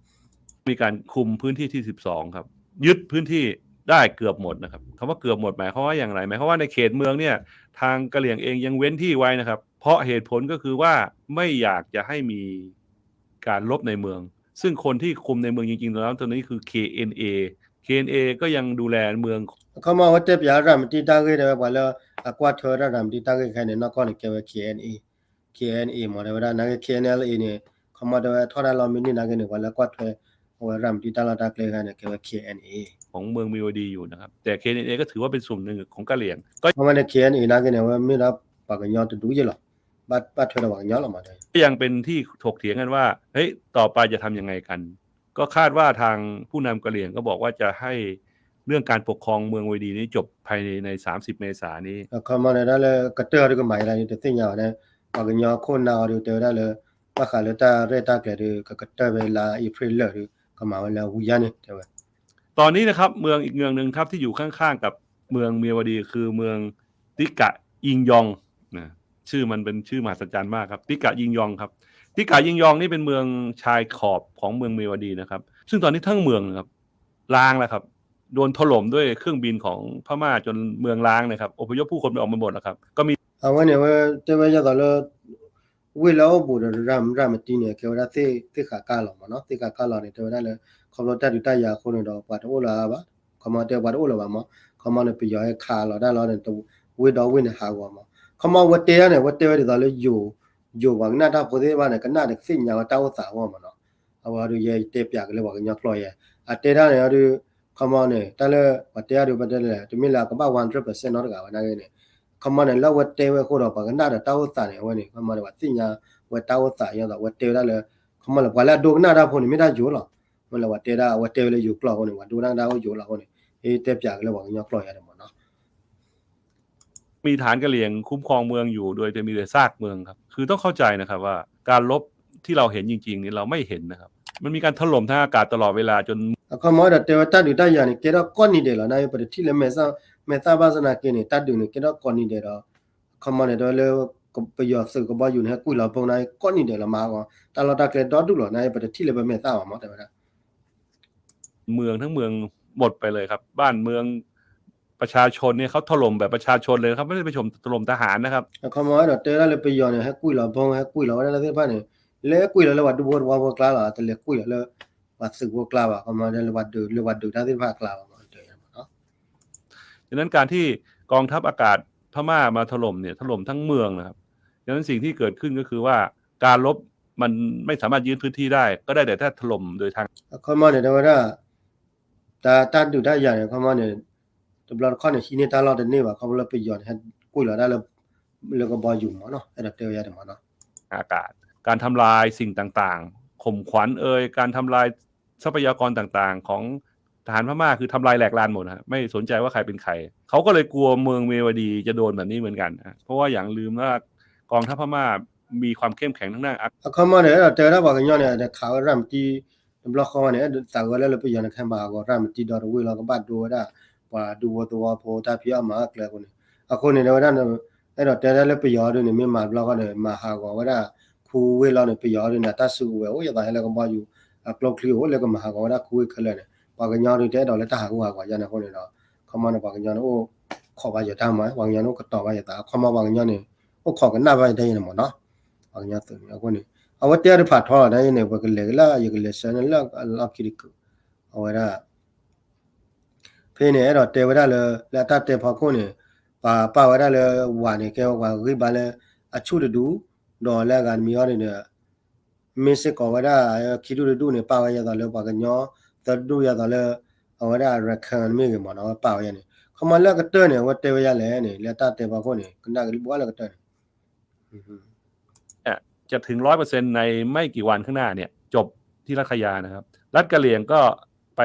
มีการคุมพื้นที่ที่สิบสองครับ ยึดพื้นที่ได้เกือบหมดนะครับ คำว่าเกือบหมดหมายความว่าอย่างไร หมายความว่าในเขตเมืองเนี่ย ทางกะเหรี่ยงเองยังเว้นที่ไว้นะครับ เพราะเหตุผลก็คือว่าไม่อยากจะให้มีการรบในเมือง ซึ่งคนที่คุมในเมืองจริงๆ ตอนนั้นตอนนี้คือ เคเอ็นเอ เคเอ็นเอ ก็ยังดูแลเมือง အခီမီ အဝဲတဲပၠးရၤမတံတၢ်ဂ့ၢ် တဲဝဲပှၤလၢ အကွၢ်ထွဲဝဲဒၣ်ရၤမတံတၢ်ဂ့ၢ်ခဲန့ၣ် နီၢ်ကီၢ်န့ၣ် ကဲဝဲ เคเอ็นเอ เคเอ็นเอ မး တဲဝဲဒၣ် နာ်က့ เคเอ็นแอลเอ န့ၣ် ခီမီတဲဝဲထီၣ်တၢ်လီၢ်မ့ၢ်န့ၢ်နာ်က့န့ၣ် ပှၤလၢကွၢ်ထွဲ အဝဲရၤမတံတၢ်လီၢ်တၢ်ကျဲခဲန့ၣ် ကဲဝဲ เคเอ็นเอ ของเมืองเมวดีอยู่นะครับ แต่ เคเอ็นเอ ก็ถือว่าเป็นส่วนหนึ่งของกะเหรี่ยง အခီမီန့ၣ် เคเอ็นเอ နာ်က့န့ၣ် အဝဲမ့ၢ်ဒၣ်ပှၤကညီတဒူယ့ၢ်လီၤ ဘၣ်ထွဲဒီးပှၤကညီလီၤမး ก็ยังเป็นที่ถกเถียงกันว่า เฮ้ย ต่อไปจะทำยังไงกัน ก็คาดว่าทางผู้นำกะเหรี่ยงก็บอกว่าจะให้เรื่องการปกครองเมือง เมวดีนี้จบภายใน สามสิบ เมษายนนี้ အခီမီန့ၣ် တၢ်လၢကတၢၢ်အီၤဒုကမၤယါလၢ တသ့ၣ်ညါဘၣ်န့ၣ် ပှၤကညီခိၣ်နၢ်အီၤဒုတဲဝဲဒၣ်လၢ ဘၣ်ဃးလၢတၢ်ရဲၣ်တၢ်ကျဲၤဒု ကကတၢၢ်ဖဲလါအ့ဖြ့ၣ်လၢာ်ဒု ကမၤဝဲလၢဝံၤယါန့ၣ် တဲဝဲ ตอนนี้นะครับ เมืองอีกเมืองหนึ่งครับ ที่อยู่ข้างๆกับเมืองเมียวดี คือเมืองติกะยิงยองนะ ชื่อมันเป็นชื่อมหัศจรรย์มากครับ ติกะยิงยองครับ ติกะยิงยองนี่เป็นเมืองชายขอบของเมืองเมียวดีนะครับ ซึ่งตอนนี้ทั้งเมืองนะครับ ร้างแล้วครับ โดนถล่มด้วยเครื่องบินของพม่าจนเมืองร้างนะครับ อพยพผู้คนไปออกมาหมดแล้วครับ ก็มี အဝဲန့ၣ် အဝဲတဲဝဲယသးလၢ ဝ့ၢ်လၢအအိၣ်ဘူးဒီးရၤမတံန့ၣ် ကဲဝဲဒၣ်သ့ၣ်ဃးကၢ်လီၤမးနီၤ သ့ၣ်ဃးကၢ်လီၤန့ၣ် တဲဝဲဒၣ်လၢ ခီဖျိတၢ်ဒုးတၢ်ယၤအဃိန့ၣ်ဒီး ပှၤတအိၣ်လၢၤဘၣ် ခီမီတဲပှၤတအိၣ်လၢၤဘၣ်မး ခီမီန့ၣ် ပယီၤဟဲခးလီၤတၢ်လီၤန့ၣ် ဝ့ၢ်ဒီဝ့ၢ်န့ၣ်ဟးဂီၤမး ခီမီအဝဲတဲဒၣ်န့ၣ် အဝဲတဲဝဲဒ်သိးလၢယိၤ ယိၤပှၤကနၣ်တၢ်ဖိသ့ၣ်တဖၣ်န့ၣ် ကနၣ်ဒီးသ့ၣ်ညါဝဲတၢ်အိၣ်သးအဂီၢ်မးနီၤ အဝဲဒုးယတဲပၠးက့ၤလၢပှၤကညီကျိာ်ယဲ အတဲဒၣ်န့ၣ်အီၤဒုး ခီမီန့ၣ် တၢ်လၢပှၤတဲအီၤဒုး ပတဲလဲၣ် တမ့ၢ်လၢအကဘၣ် one hundred percent နီတဂၤဝဲနာ်က့န့ၣ် ခီမီန့ၣ် လၢအဝဲတဲဝဲအဃိဒီး ပှၤကနၣ်ဒီးတၢ်အိၣ်သးန့ၣ် အဝဲန့ၣ် ခီမီန့ၣ် ပှၤသ့ၣ်ညါဝဲတၢ်အိၣ်သးယသး အဝဲတဲဝဲဒၣ်လၢ ခီမီလၢပှၤလၢအဒိကနၣ်တၢ်ဖိန့ၣ် မ့ၢ်ဒၣ်ယိၤလီၤ မ့ၢ်လၢပှၤတဲဒၣ် အဝဲတဲဝဲလၢယိၤကျိာ်အဃိန့ၣ် ပှၤဒိကနၣ်တၢ်အိၣ်ယိၤလီၤအဃိန့ၣ် တဲပၠးက့ၤလၢပှၤကညီကျိာ်ယဲန့ၣ်မးနီၤ มีฐานกะเหรี่ยงคุ้มครองเมืองอยู่โดยจะมีแต่ซากเมืองครับ คือต้องเข้าใจนะครับว่าการรบที่เราเห็นจริงๆเนี่ยเราไม่เห็นนะครับ มันมีการถล่มทางอากาศตลอดเวลาจน အခီမီဒီးတဲဝဲတၢ်ဒုးတၢ်ယၤန့ၣ် ကဲထီၣ်ကိးနံၤဒဲးလီၤ နာ်က့ ပတထံၣ်လၢမဲာ်သၣ်ဘၣ်ဆၣ်နာ်က့န့ၣ် တၢ်ဒုးန့ၣ် ကဲထီၣ်ကိးနံၤဒဲးဒီး အခီမီန့ၣ် တဲဝဲလၢ ပယီၤသုးကဘီယူၤန့ၣ် ဟဲကွံာ်လီၤဘိနာ်က့ ကိးနံၤဒဲးလီၤမး တၢ်လီၢ်တၢ်ကျဲဒီဒူၣ်လီၤ နာ်က့ ပတထံၣ်လၢပမဲာ်သၣ်ဘၣ်မး တဲဝဲဒၣ် เมืองทั้งเมืองหมดไปเลยครับ บ้านเมือง ประชาชนเนี่ยเขาถล่มแบบประชาชนเลยครับ ไม่ได้ไปถล่มทหารนะครับ အခီမီအဲၣ်ဒိးတဲဝဲဒၣ်လၢပယီၤန့ၣ် ဟဲကွံာ်လီၤဘိ ဟဲကွံာ်လီၤဝဲဒၣ်လၢသ့ၣ်တဖၣ်န့ၣ် လဲၤကွံာ်လီၤလၢပှၤဒူဖိသဝီဖိကျါလီၤ တလဲၤကွံာ်လီၤလၢ ပှၤသုးဖိကျါဘၣ် အခီမီလၢပှၤဒုး လၢပှၤဒုးတၢ်သ့ၣ်တဖၣ်အကျါလီၤမး ฉะนั้นการที่กองทัพอากาศพม่ามาถล่มเนี่ย ถล่มทั้งเมืองนะครับ ฉะนั้นสิ่งที่เกิดขึ้นก็คือว่าการรบมันไม่สามารถยึดพื้นที่ได้ ก็ได้แต่ถ้าถล่มโดยทาง အခီမီန့ၣ် တဲဝဲဒၣ် တၢ် တၢ်ဒုးတၢ်ယၤန့ၣ် အခီမီန့ၣ် တဘျီတခီၣ်န့ၣ် ဟံးန့ၢ်တၢ်လီၢ်တန့ၢ်ဘၣ် ခီဖျိလၢပယီၤန့ၣ် ဟဲကွံာ်လီၤဒၣ်လၢ လၢကဘီယူၤမးနီၤ အဲၣ်ဒိးတဲဝဲယါန့ၣ်မးနီၤ อากาศ การทำลายสิ่งต่างๆ ข่มขวัญเอ่ย การทำลายทรัพยากรต่างๆ ของทหารพม่า คือทำลายแหลกลานหมดนะฮะ ไม่สนใจว่าใครเป็นใคร เขาก็เลยกลัวเมืองเมวดีจะโดนแบบนี้เหมือนกันนะ เพราะว่าอย่าลืมว่ากองทัพพม่ามีความเข้มแข็งทางด้าน အခီမီန့ၣ် အဲၣ်ဒိးတဲဝဲဒၣ်ပှၤကညီန့ၣ် ဒီးခးဝဲရၤမတံ တဘျီဃီဝဲန့ၣ် အဲၣ်ဒိးသးဝဲလၢလၢပယီၤန့ၣ် ခဲမၤအဂီၢ် ရၤမတံဒီတဝ့ၢ်လီၤ ကဘၣ်ဒိဝဲဒၣ် ပှၤဒူဖိသဝီဖိတၢ်ဖံးအီၣ်မၤအီၣ်ကျဲအဃိန့ၣ် အဃိန့ၣ် တဲဝဲဒၣ် အဲၣ်ဒိးတဲဒၣ်လၢပယီၤဒုန့ၣ် မ့ၢ်မၤဘျီဃီဒီး မၤဟးဂီၤဝဲဒၣ် ခူဝ့ၢ်လီၤန့ၣ် ပယီၤဒုန့ၣ် အတၢ်စုကဝဲၤအိၣ် ယသးဟဲလၢကဘီယူၤ အကျိချံအိၣ် လၢကမၤဟးဂီၤဝဲဒၣ်ခူဝ့ၢ်ခဲလၢာ်န့ၣ် ပှၤကညီဒုတဲအဲၣ်ဒိးလၢတၢ်ဟးဂူာ်ဟးဂီၤယါန့ၣ်အဃိန့ၣ်ဒီး ခီမီန့ၣ် ပှၤကညီန့ၣ်အိၣ်ခိးဘၣ်ယတၢ်မၤ ပှၤကညီန့ၣ်အိၣ်ကတီၤဘၣ်ယသး ခီမီပှၤကညီန့ၣ် အိၣ်ခိးကနၣ်ဘၣ်ယတၢ်ယဲန့ၣ်မ့ၢ်နီၤ ပှၤကညီသုးန့ၣ်အဃိန့ၣ် အဝဲတဲအီၤတဖးထီလီၤ တၢ်ယဲန့ၣ် ပကလဲၤကလၢ ယကလဲၤဆၢန့ၣ်လၢအလီၢ်ခံတကုာ် အဝဲဒၣ် ဖဲန့ၣ် အဲၣ်ဒိးတဲဝဲဒၣ်လၢ လၢအတၢ်တဲဖီခိၣ်န့ၣ် ပာ်ပာ်ဝဲဒၣ်လၢဝၤန့ၣ် ကဲဝဲပှၤဂံၢ်ဘါလၢ အဆူၣ်တဒူၣ် ဒီးလၢအဂၤတမံၤအီၤန့ၣ်ဒီး မ့ၢ်စ့ၢ်ကီးဝဲဒၣ် ခံဒူၣ်တဒူၣ်န့ၣ် ပာ်ဝဲယသးလၢပှၤကညီ သၢဒူၣ်ယသးလၢ အဝဲဒၣ် Rakhine မ့ၢ်ဂ့ၤမ့ၢ်နီၤ ပာ်ဝဲယါန့ၣ် ခီမီလၢအကတၢၢ်န့ၣ် အဝဲတဲဝဲယါလဲၣ်န့ၣ် လၢအတၢ်တဲဖီခိၣ်န့ၣ် ကနၣ်ကလံၣ်ဘှါလၢအကတၢၢ်န့ၣ် จะถึงร้อยเปอร์เซ็นต์ในไม่กี่วันข้างหน้าเนี่ย จบที่รัฐคายานะครับ รัฐกะเหรี่ยงก็ไป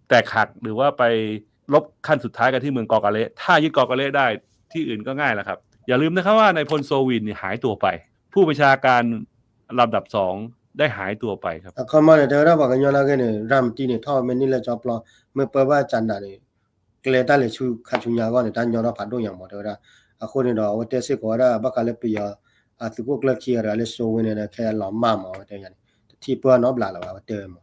แตกหักหรือว่าไปรบขั้นสุดท้ายกันที่เมืองกอกาเละ ถ้ายึดกอกาเละได้ ที่อื่นก็ง่ายแล้วครับ อย่าลืมนะครับว่านายพลโซวินเนี่ยหายตัวไป ผู้บัญชาการลำดับสองได้หายตัวไปครับ အခီမီန့ၣ် တဲဝဲဒၣ်ပှၤကညီနာ်က့န့ၣ် ရၤမတံန့ၣ် ထီၣ်မ့ၢ်န့ၢ်လၢကၠီပျီ မ့ၢ်ပၢဘၣ်ကၠးနးန့ၣ် ကျဲတၢ်လဲၤဆူခါဆူညါအဂီၢ်န့ၣ် တၢ်ညီထီၣ်ဖးဒိၣ်ညါမး တဲဝဲဒၣ် အဃိန့ၣ်ဒီး အဝဲတဲစ့ၢ်ကီးဝဲဒၣ် ဘၣ်ဃးလၢပယီၤ အသုးခိၣ်ကျၢၢ်ခံဂၤတဂၤလၢ စိဝ့န့ၣ်ဒီး ခဲအလီၤမၢ်မး အဝဲတဲန့ၣ် တထံၣ်ပၢၢ်နီတဘျီလၢၤဘၣ် အဝဲတဲဝဲမး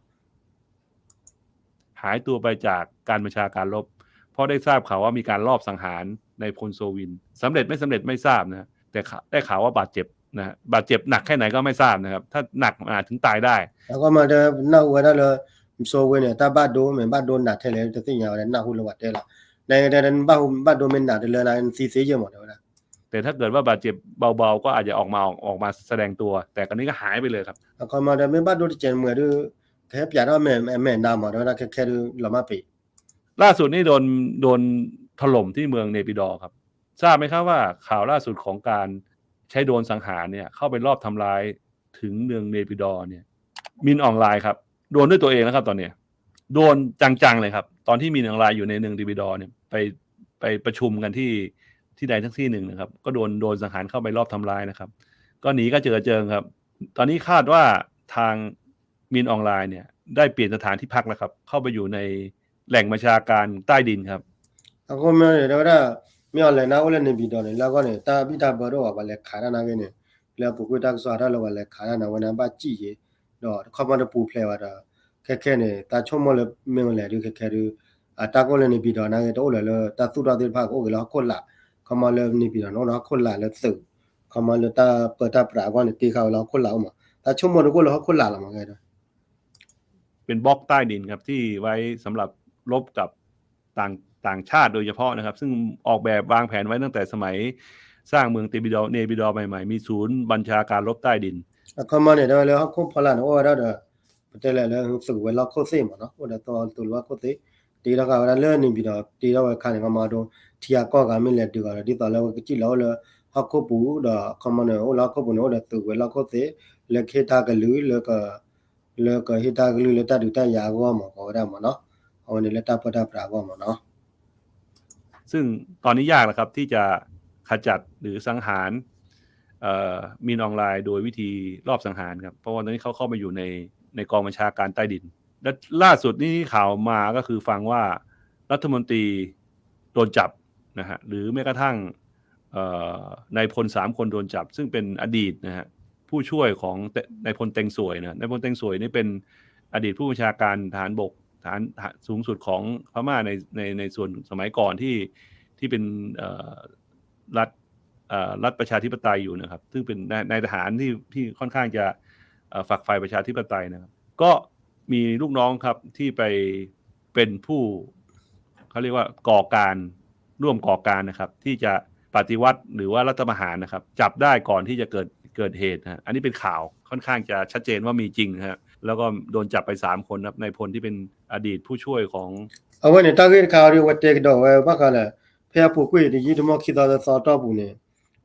หายตัวไปจากการบัญชาการรบ เพราะได้ทราบข่าวว่ามีการลอบสังหารนายพลโซวิน สำเร็จไม่สำเร็จไม่ทราบนะฮะ แต่ข่าวได้ข่าวว่าบาดเจ็บนะฮะ บาดเจ็บหนักแค่ไหนก็ไม่ทราบนะครับ ถ้าหนักมันอาจถึงตายได้ အဃိမးတဲ နၢ်ဟူဝဲဒၣ်လၢ စိဝ့န့ၣ် တၢ်ဘၣ်ဒိမ့ၢ်ဘၣ်ဒိနးထဲလဲၣ် တသ့ၣ်ညါဝဲဒၣ် နၢ်ဟူလၢပှၤတဲလီၤ နတဲ ဘၣ်ဒိမ့ၢ်နးတလၢနၤ နသံသ့ယဲၢ်မး တဲဝဲဒၣ် แต่ถ้าเกิดว่าบาดเจ็บเบาๆก็อาจจะออกมาออกมาแสดงตัว แต่คราวนี้ก็หายไปเลยครับ အခီမီဒီး မ့ၢ်ဘၣ်ဒိတကဲးမွဲၤဒု ကဟဲပၠးထီၣ်မဲာ်မဲာ်နၤမး တဲဝဲဒၣ် ခဲခဲဒု လီၤမၢ်ပ့ၤ ล่าสุดนี่โดนโดนถล่มที่เมืองเนปิดอร์ครับ ทราบไหมครับว่าข่าวล่าสุดของการใช้โดรนสังหารเนี่ยเข้าไปลอบทำร้ายถึงเมืองเนปิดอร์เนี่ย มินอองไลน์ครับ โดนด้วยตัวเองนะครับตอนเนี้ย โดนจังๆเลยครับ ตอนที่มินอองไลน์อยู่ในเมืองเนปิดอร์เนี่ยไปไปประชุมกันที่ที่ใดสักที่หนึ่งนะครับ ก็โดนโดรนสังหารเข้าไปลอบทำร้ายนะครับ ก็หนีกระเจิดกระเจิงครับ ตอนนี้คาดว่าทางมินอองไลน์เนี่ยได้เปลี่ยนสถานที่พักแล้วครับ เข้าไปอยู่ในแหล่งบัญชาการใต้ดินครับ အဃိမ့ၢ်တဲဝဲဒၣ် မ့ၢ်အီၤလဲၤနၤအိၣ်လၢ နေပြည်တော် န့ၣ် လၢအဂီၢ်န့ၣ် တၢ်ဘံၣ်တၢ်ဘၢတအိၣ်ဘၣ် ပှၤလဲၤခးတၢ်နာ်က့န့ၣ် လၢအပူၤကွံာ်တၢ်ကစီၣ်ဟးထီၣ်လၢပှၤလဲၤခးတၢ်နာ်ဝဲန့ၣ် ဘၣ်စံၣ်ယ့ၤ ဒီးတခီမီတပူၤဖျဲးဘၣ်ဒီး ခဲခဲန့ၣ် တၢ်ဆိကမိၣ်လၢမ့ၢ်ဝဲလဲၣ်ဒု ခဲခဲဒု အတၢ်ကအိၣ်လၢ နေပြည်တော် နာ်က့ တအိၣ်လၢၤလၢတၢ်သူၣ်ထီၣ်သ့ၣ်တဖၣ် ကအိၣ်က့ၤလၢဟီၣ်ခိၣ်လာ် ခီမီလၢ နေပြည်တော် န့ၣ် အိၣ်လၢဟီၣ်ခိၣ်လာ်လၢသုး ခီမီလၢတၢ်ပၢတၢ်ပြးအဂီၢ်န့ၣ် တ့ဃာ်ဝဲလၢဟီၣ်ခိၣ်လာ်အိၣ်မး တၢ်ဆိကမိၣ်ဒုကအိၣ်လၢဟီၣ်ခိၣ်လာ်လီၤမး ခဲခဲဒု เป็นบล็อกใต้ดินครับ ที่ไว้สำหรับรบกับต่างต่างชาติโดยเฉพาะนะครับ ซึ่งออกแบบวางแผนไว้ตั้งแต่สมัยสร้างเมืองเนปิดอร์เนปิดอร์ใหม่ๆ มีศูนย์บัญชาการรบใต้ดิน အခီမီန့ၣ် တဲဝဲလၢဟီၣ်ခိၣ်ဖီလာ်န့ၣ် အိၣ်ဝဲဒၣ်ဒီး ပတဲလဲၣ်လၢသုးဝဲၤလီၢ်ခိၣ်သ့ၣ်မးနီၤ အိၣ်ဒီးသုးဝဲၤလီၢ်ခိၣ်သ့ၣ် တ့ထီၣ်ဃာ်ဝဲဒၣ်လၢ နေပြည်တော် တ့ထီၣ်ဝဲခါန့ၣ် ခီမီဒု ထံဂၤကီၢ်ဂၤမ့ၢ်လဲၤဒုးဂၤဒီး ဒ်သိးလၢဝဲကစံၣ်လီၤအိၣ်လၢဟီၣ်ခိၣ်ပူၤဒီး ခီမီန့ၣ် အိၣ်လၢဟီၣ်ခိၣ်ပူၤန့ၣ် အိၣ်ဒီးသုးဝဲၤလီၢ်ခိၣ်သ့ၣ် လၢကဟ့ၣ်တၢ်ကလုၢ်လၢ လၢကဟ့ၣ်တၢ်ကလုၢ်လၢတၢ်ဒုးတၢ်ယၤအဂီၢ်မး ကိးဝဲဒၣ်မးနီၤ အဝဲန့ၣ်လၢတၢ်ပၢတၢ်ပြးအဂီၢ်မးနီၤ ซึ่งตอนนี้ยากนะครับที่จะขจัดหรือสังหารเอ่อมินอองไลน์โดยวิธีลอบสังหารครับ เพราะว่าตอนนี้เขาเข้ามาอยู่ในในกองบัญชาการใต้ดิน และล่าสุดนี่ข่าวมาก็คือฟังว่ารัฐมนตรีโดนจับนะฮะ หรือแม้กระทั่งเอ่อนายพลสามคนโดนจับ ซึ่งเป็นอดีตนะฮะ ผู้ช่วยของนายพลเต็งส่วยนะ นายพลเต็งส่วยนี่เป็นอดีตผู้บัญชาการทหารบก ฐานสูงสุดของพม่าในในในส่วนสมัยก่อนที่ที่เป็นเอ่อรัฐเอ่อรัฐประชาธิปไตยอยู่นะครับ ซึ่งเป็นนายนายทหารที่ที่ค่อนข้างจะเอ่อฝักใฝ่ประชาธิปไตยนะครับ ก็มีลูกน้องครับที่ไปเป็นผู้เขาเรียกว่าก่อการร่วมก่อการนะครับ ที่จะปฏิวัติหรือว่ารัฐประหารนะครับ จับได้ก่อนที่จะเกิดเกิดเหตุนะฮะ อันนี้เป็นข่าวค่อนข้างจะชัดเจนว่ามีจริงนะฮะ แล้วก็โดนจับไปสามคนครับ นายพลที่เป็นอดีตผู้ช่วยของ အဝဲန့ၣ် တၢ်ဂ့ၢ်တခါအံၤ အဝဲတဲကဒီးဝဲဘၣ်ဃးလၢ ဖဲအပူၤကွံာ် တယံာ်တမီၢ်ခံသီသၢသီအတီၢ်ပူၤန့ၣ်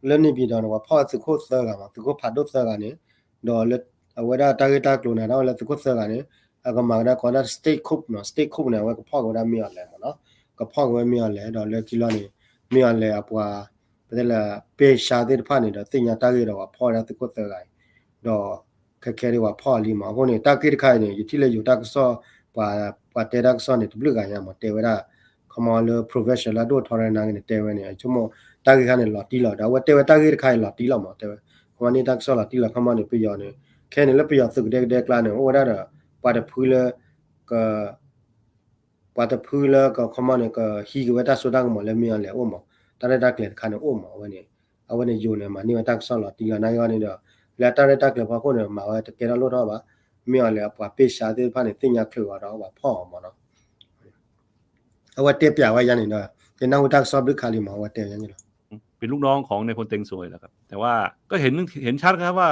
လၢ နေပြည်တော် န့ၣ် ပှၤဖီၣ်သုးခိၣ်သၢဂၤမး သုးခိၣ်ဖးဒိၣ်သၢဂၤန့ၣ် ဒီးလၢ အဝဲဒၣ်တၢ်ဂ့ၢ်တၢ်ကျိၤန့ၣ် ဒၣ်ဝဲလၢသုးခိၣ်သၢဂၤန့ၣ် အကမၤကဒါကိးဒၣ် state coup နီၤ state coup န့ၣ် အဝဲကဖီၣ်က့ၤဝဲဒၣ် မင်းအောင်လှိုင် မးနီၤ ကဖီၣ်က့ၤဝဲ မင်းအောင်လှိုင် ဒီးလၢခံလီၤန့ၣ် မင်းအောင်လှိုင် အပှၤ ပတဲလၢ ပ့ၢ်ဆါသ့ၣ်တဖၣ်န့ၣ်ဒီး သ့ၣ်ညါတၢ်ဂ့ၢ်ဒီး ပှၤဖီၣ်ဝဲဒၣ်သုးခိၣ်သၢဂၤအံၤ ဒီး ခဲခဲဒုးပှၤဖီၣ်လံမး အဃိန့ၣ် တၢ်ဂ့ၢ်တခါအံၤန့ၣ် ယထံၣ်လၢယိၤတၢ်ကစီၣ် ပှၤ ပှၤတဲတၢ်ကစီၣ်န့ၣ် တဘျုးဂၤညါမး တဲဝဲဒၣ် ခီမီလၢ professional လၢအဒိၣ်ထီရၢနာ်က့န့ၣ် တဲဝဲန့ၣ် ဆိကမိၣ် တၢ်ဂ့ၢ်ခါန့ၣ်လီၤတံၢ်လီၤဒီး အဝဲတဲဝဲတၢ်ဂ့ၢ်တခါအံၤလီၤတံၢ်လီၤမး တဲဝဲ ခီမီန့ၢ်တၢ်ကစီၣ်လီၤတံၢ်လီၤ ခီမီန့ၣ် ပယီၤန့ၣ် ခဲန့ၣ်လၢပယီၤသုးကဒဲကဒဲကျါန့ၣ် အိၣ်ဝဲဒၣ်ဒီး ပှၤတဖုလၢ က ပှၤတဖုလၢကခီမီန့ၣ် ကဟံးက့ၤဝဲတၢ်စိတၢ်ကမီၤလၢမ့ၢ်အီၤလဲၤအိၣ်မး တၢ်ရဲၣ်တၢ်ကျဲၤတခါန့ၣ်အိၣ်မး အဝဲန့ၣ် အဝဲန့ၣ်ယိၤန့ၣ် မၤန့ၢ်ဝဲတၢ်ကစီၣ်လီၤတံၢ်လီၤ နာ်က့အီၤန့ၣ်ဒီး လၢတၢ်ရဲၣ်တၢ်ကျဲၤဖီခိၣ်န့ၣ် မၤဝဲတကဲထီၣ်လိၣ်ထီၣ်ဘၣ် မ့ၢ်အီၤလဲၤအပှၤပ့ၢ်ဆါသ့ၣ်တဖၣ်န့ၣ် သ့ၣ်ညါချုးအီၤဒီးပှၤဖီၣ်အီၤမးနီၤ အဝဲတဲပျးဝဲယါန့ၣ်ဒီး ယနၢ်ဟူတၢ်ကစီၣ်ဘျုးခါလံမး အဝဲတဲယါန့ၣ်လီၤ เป็นลูกน้องของนายพลเต็งสวยนะครับ แต่ว่าก็เห็นเห็นชัดครับว่า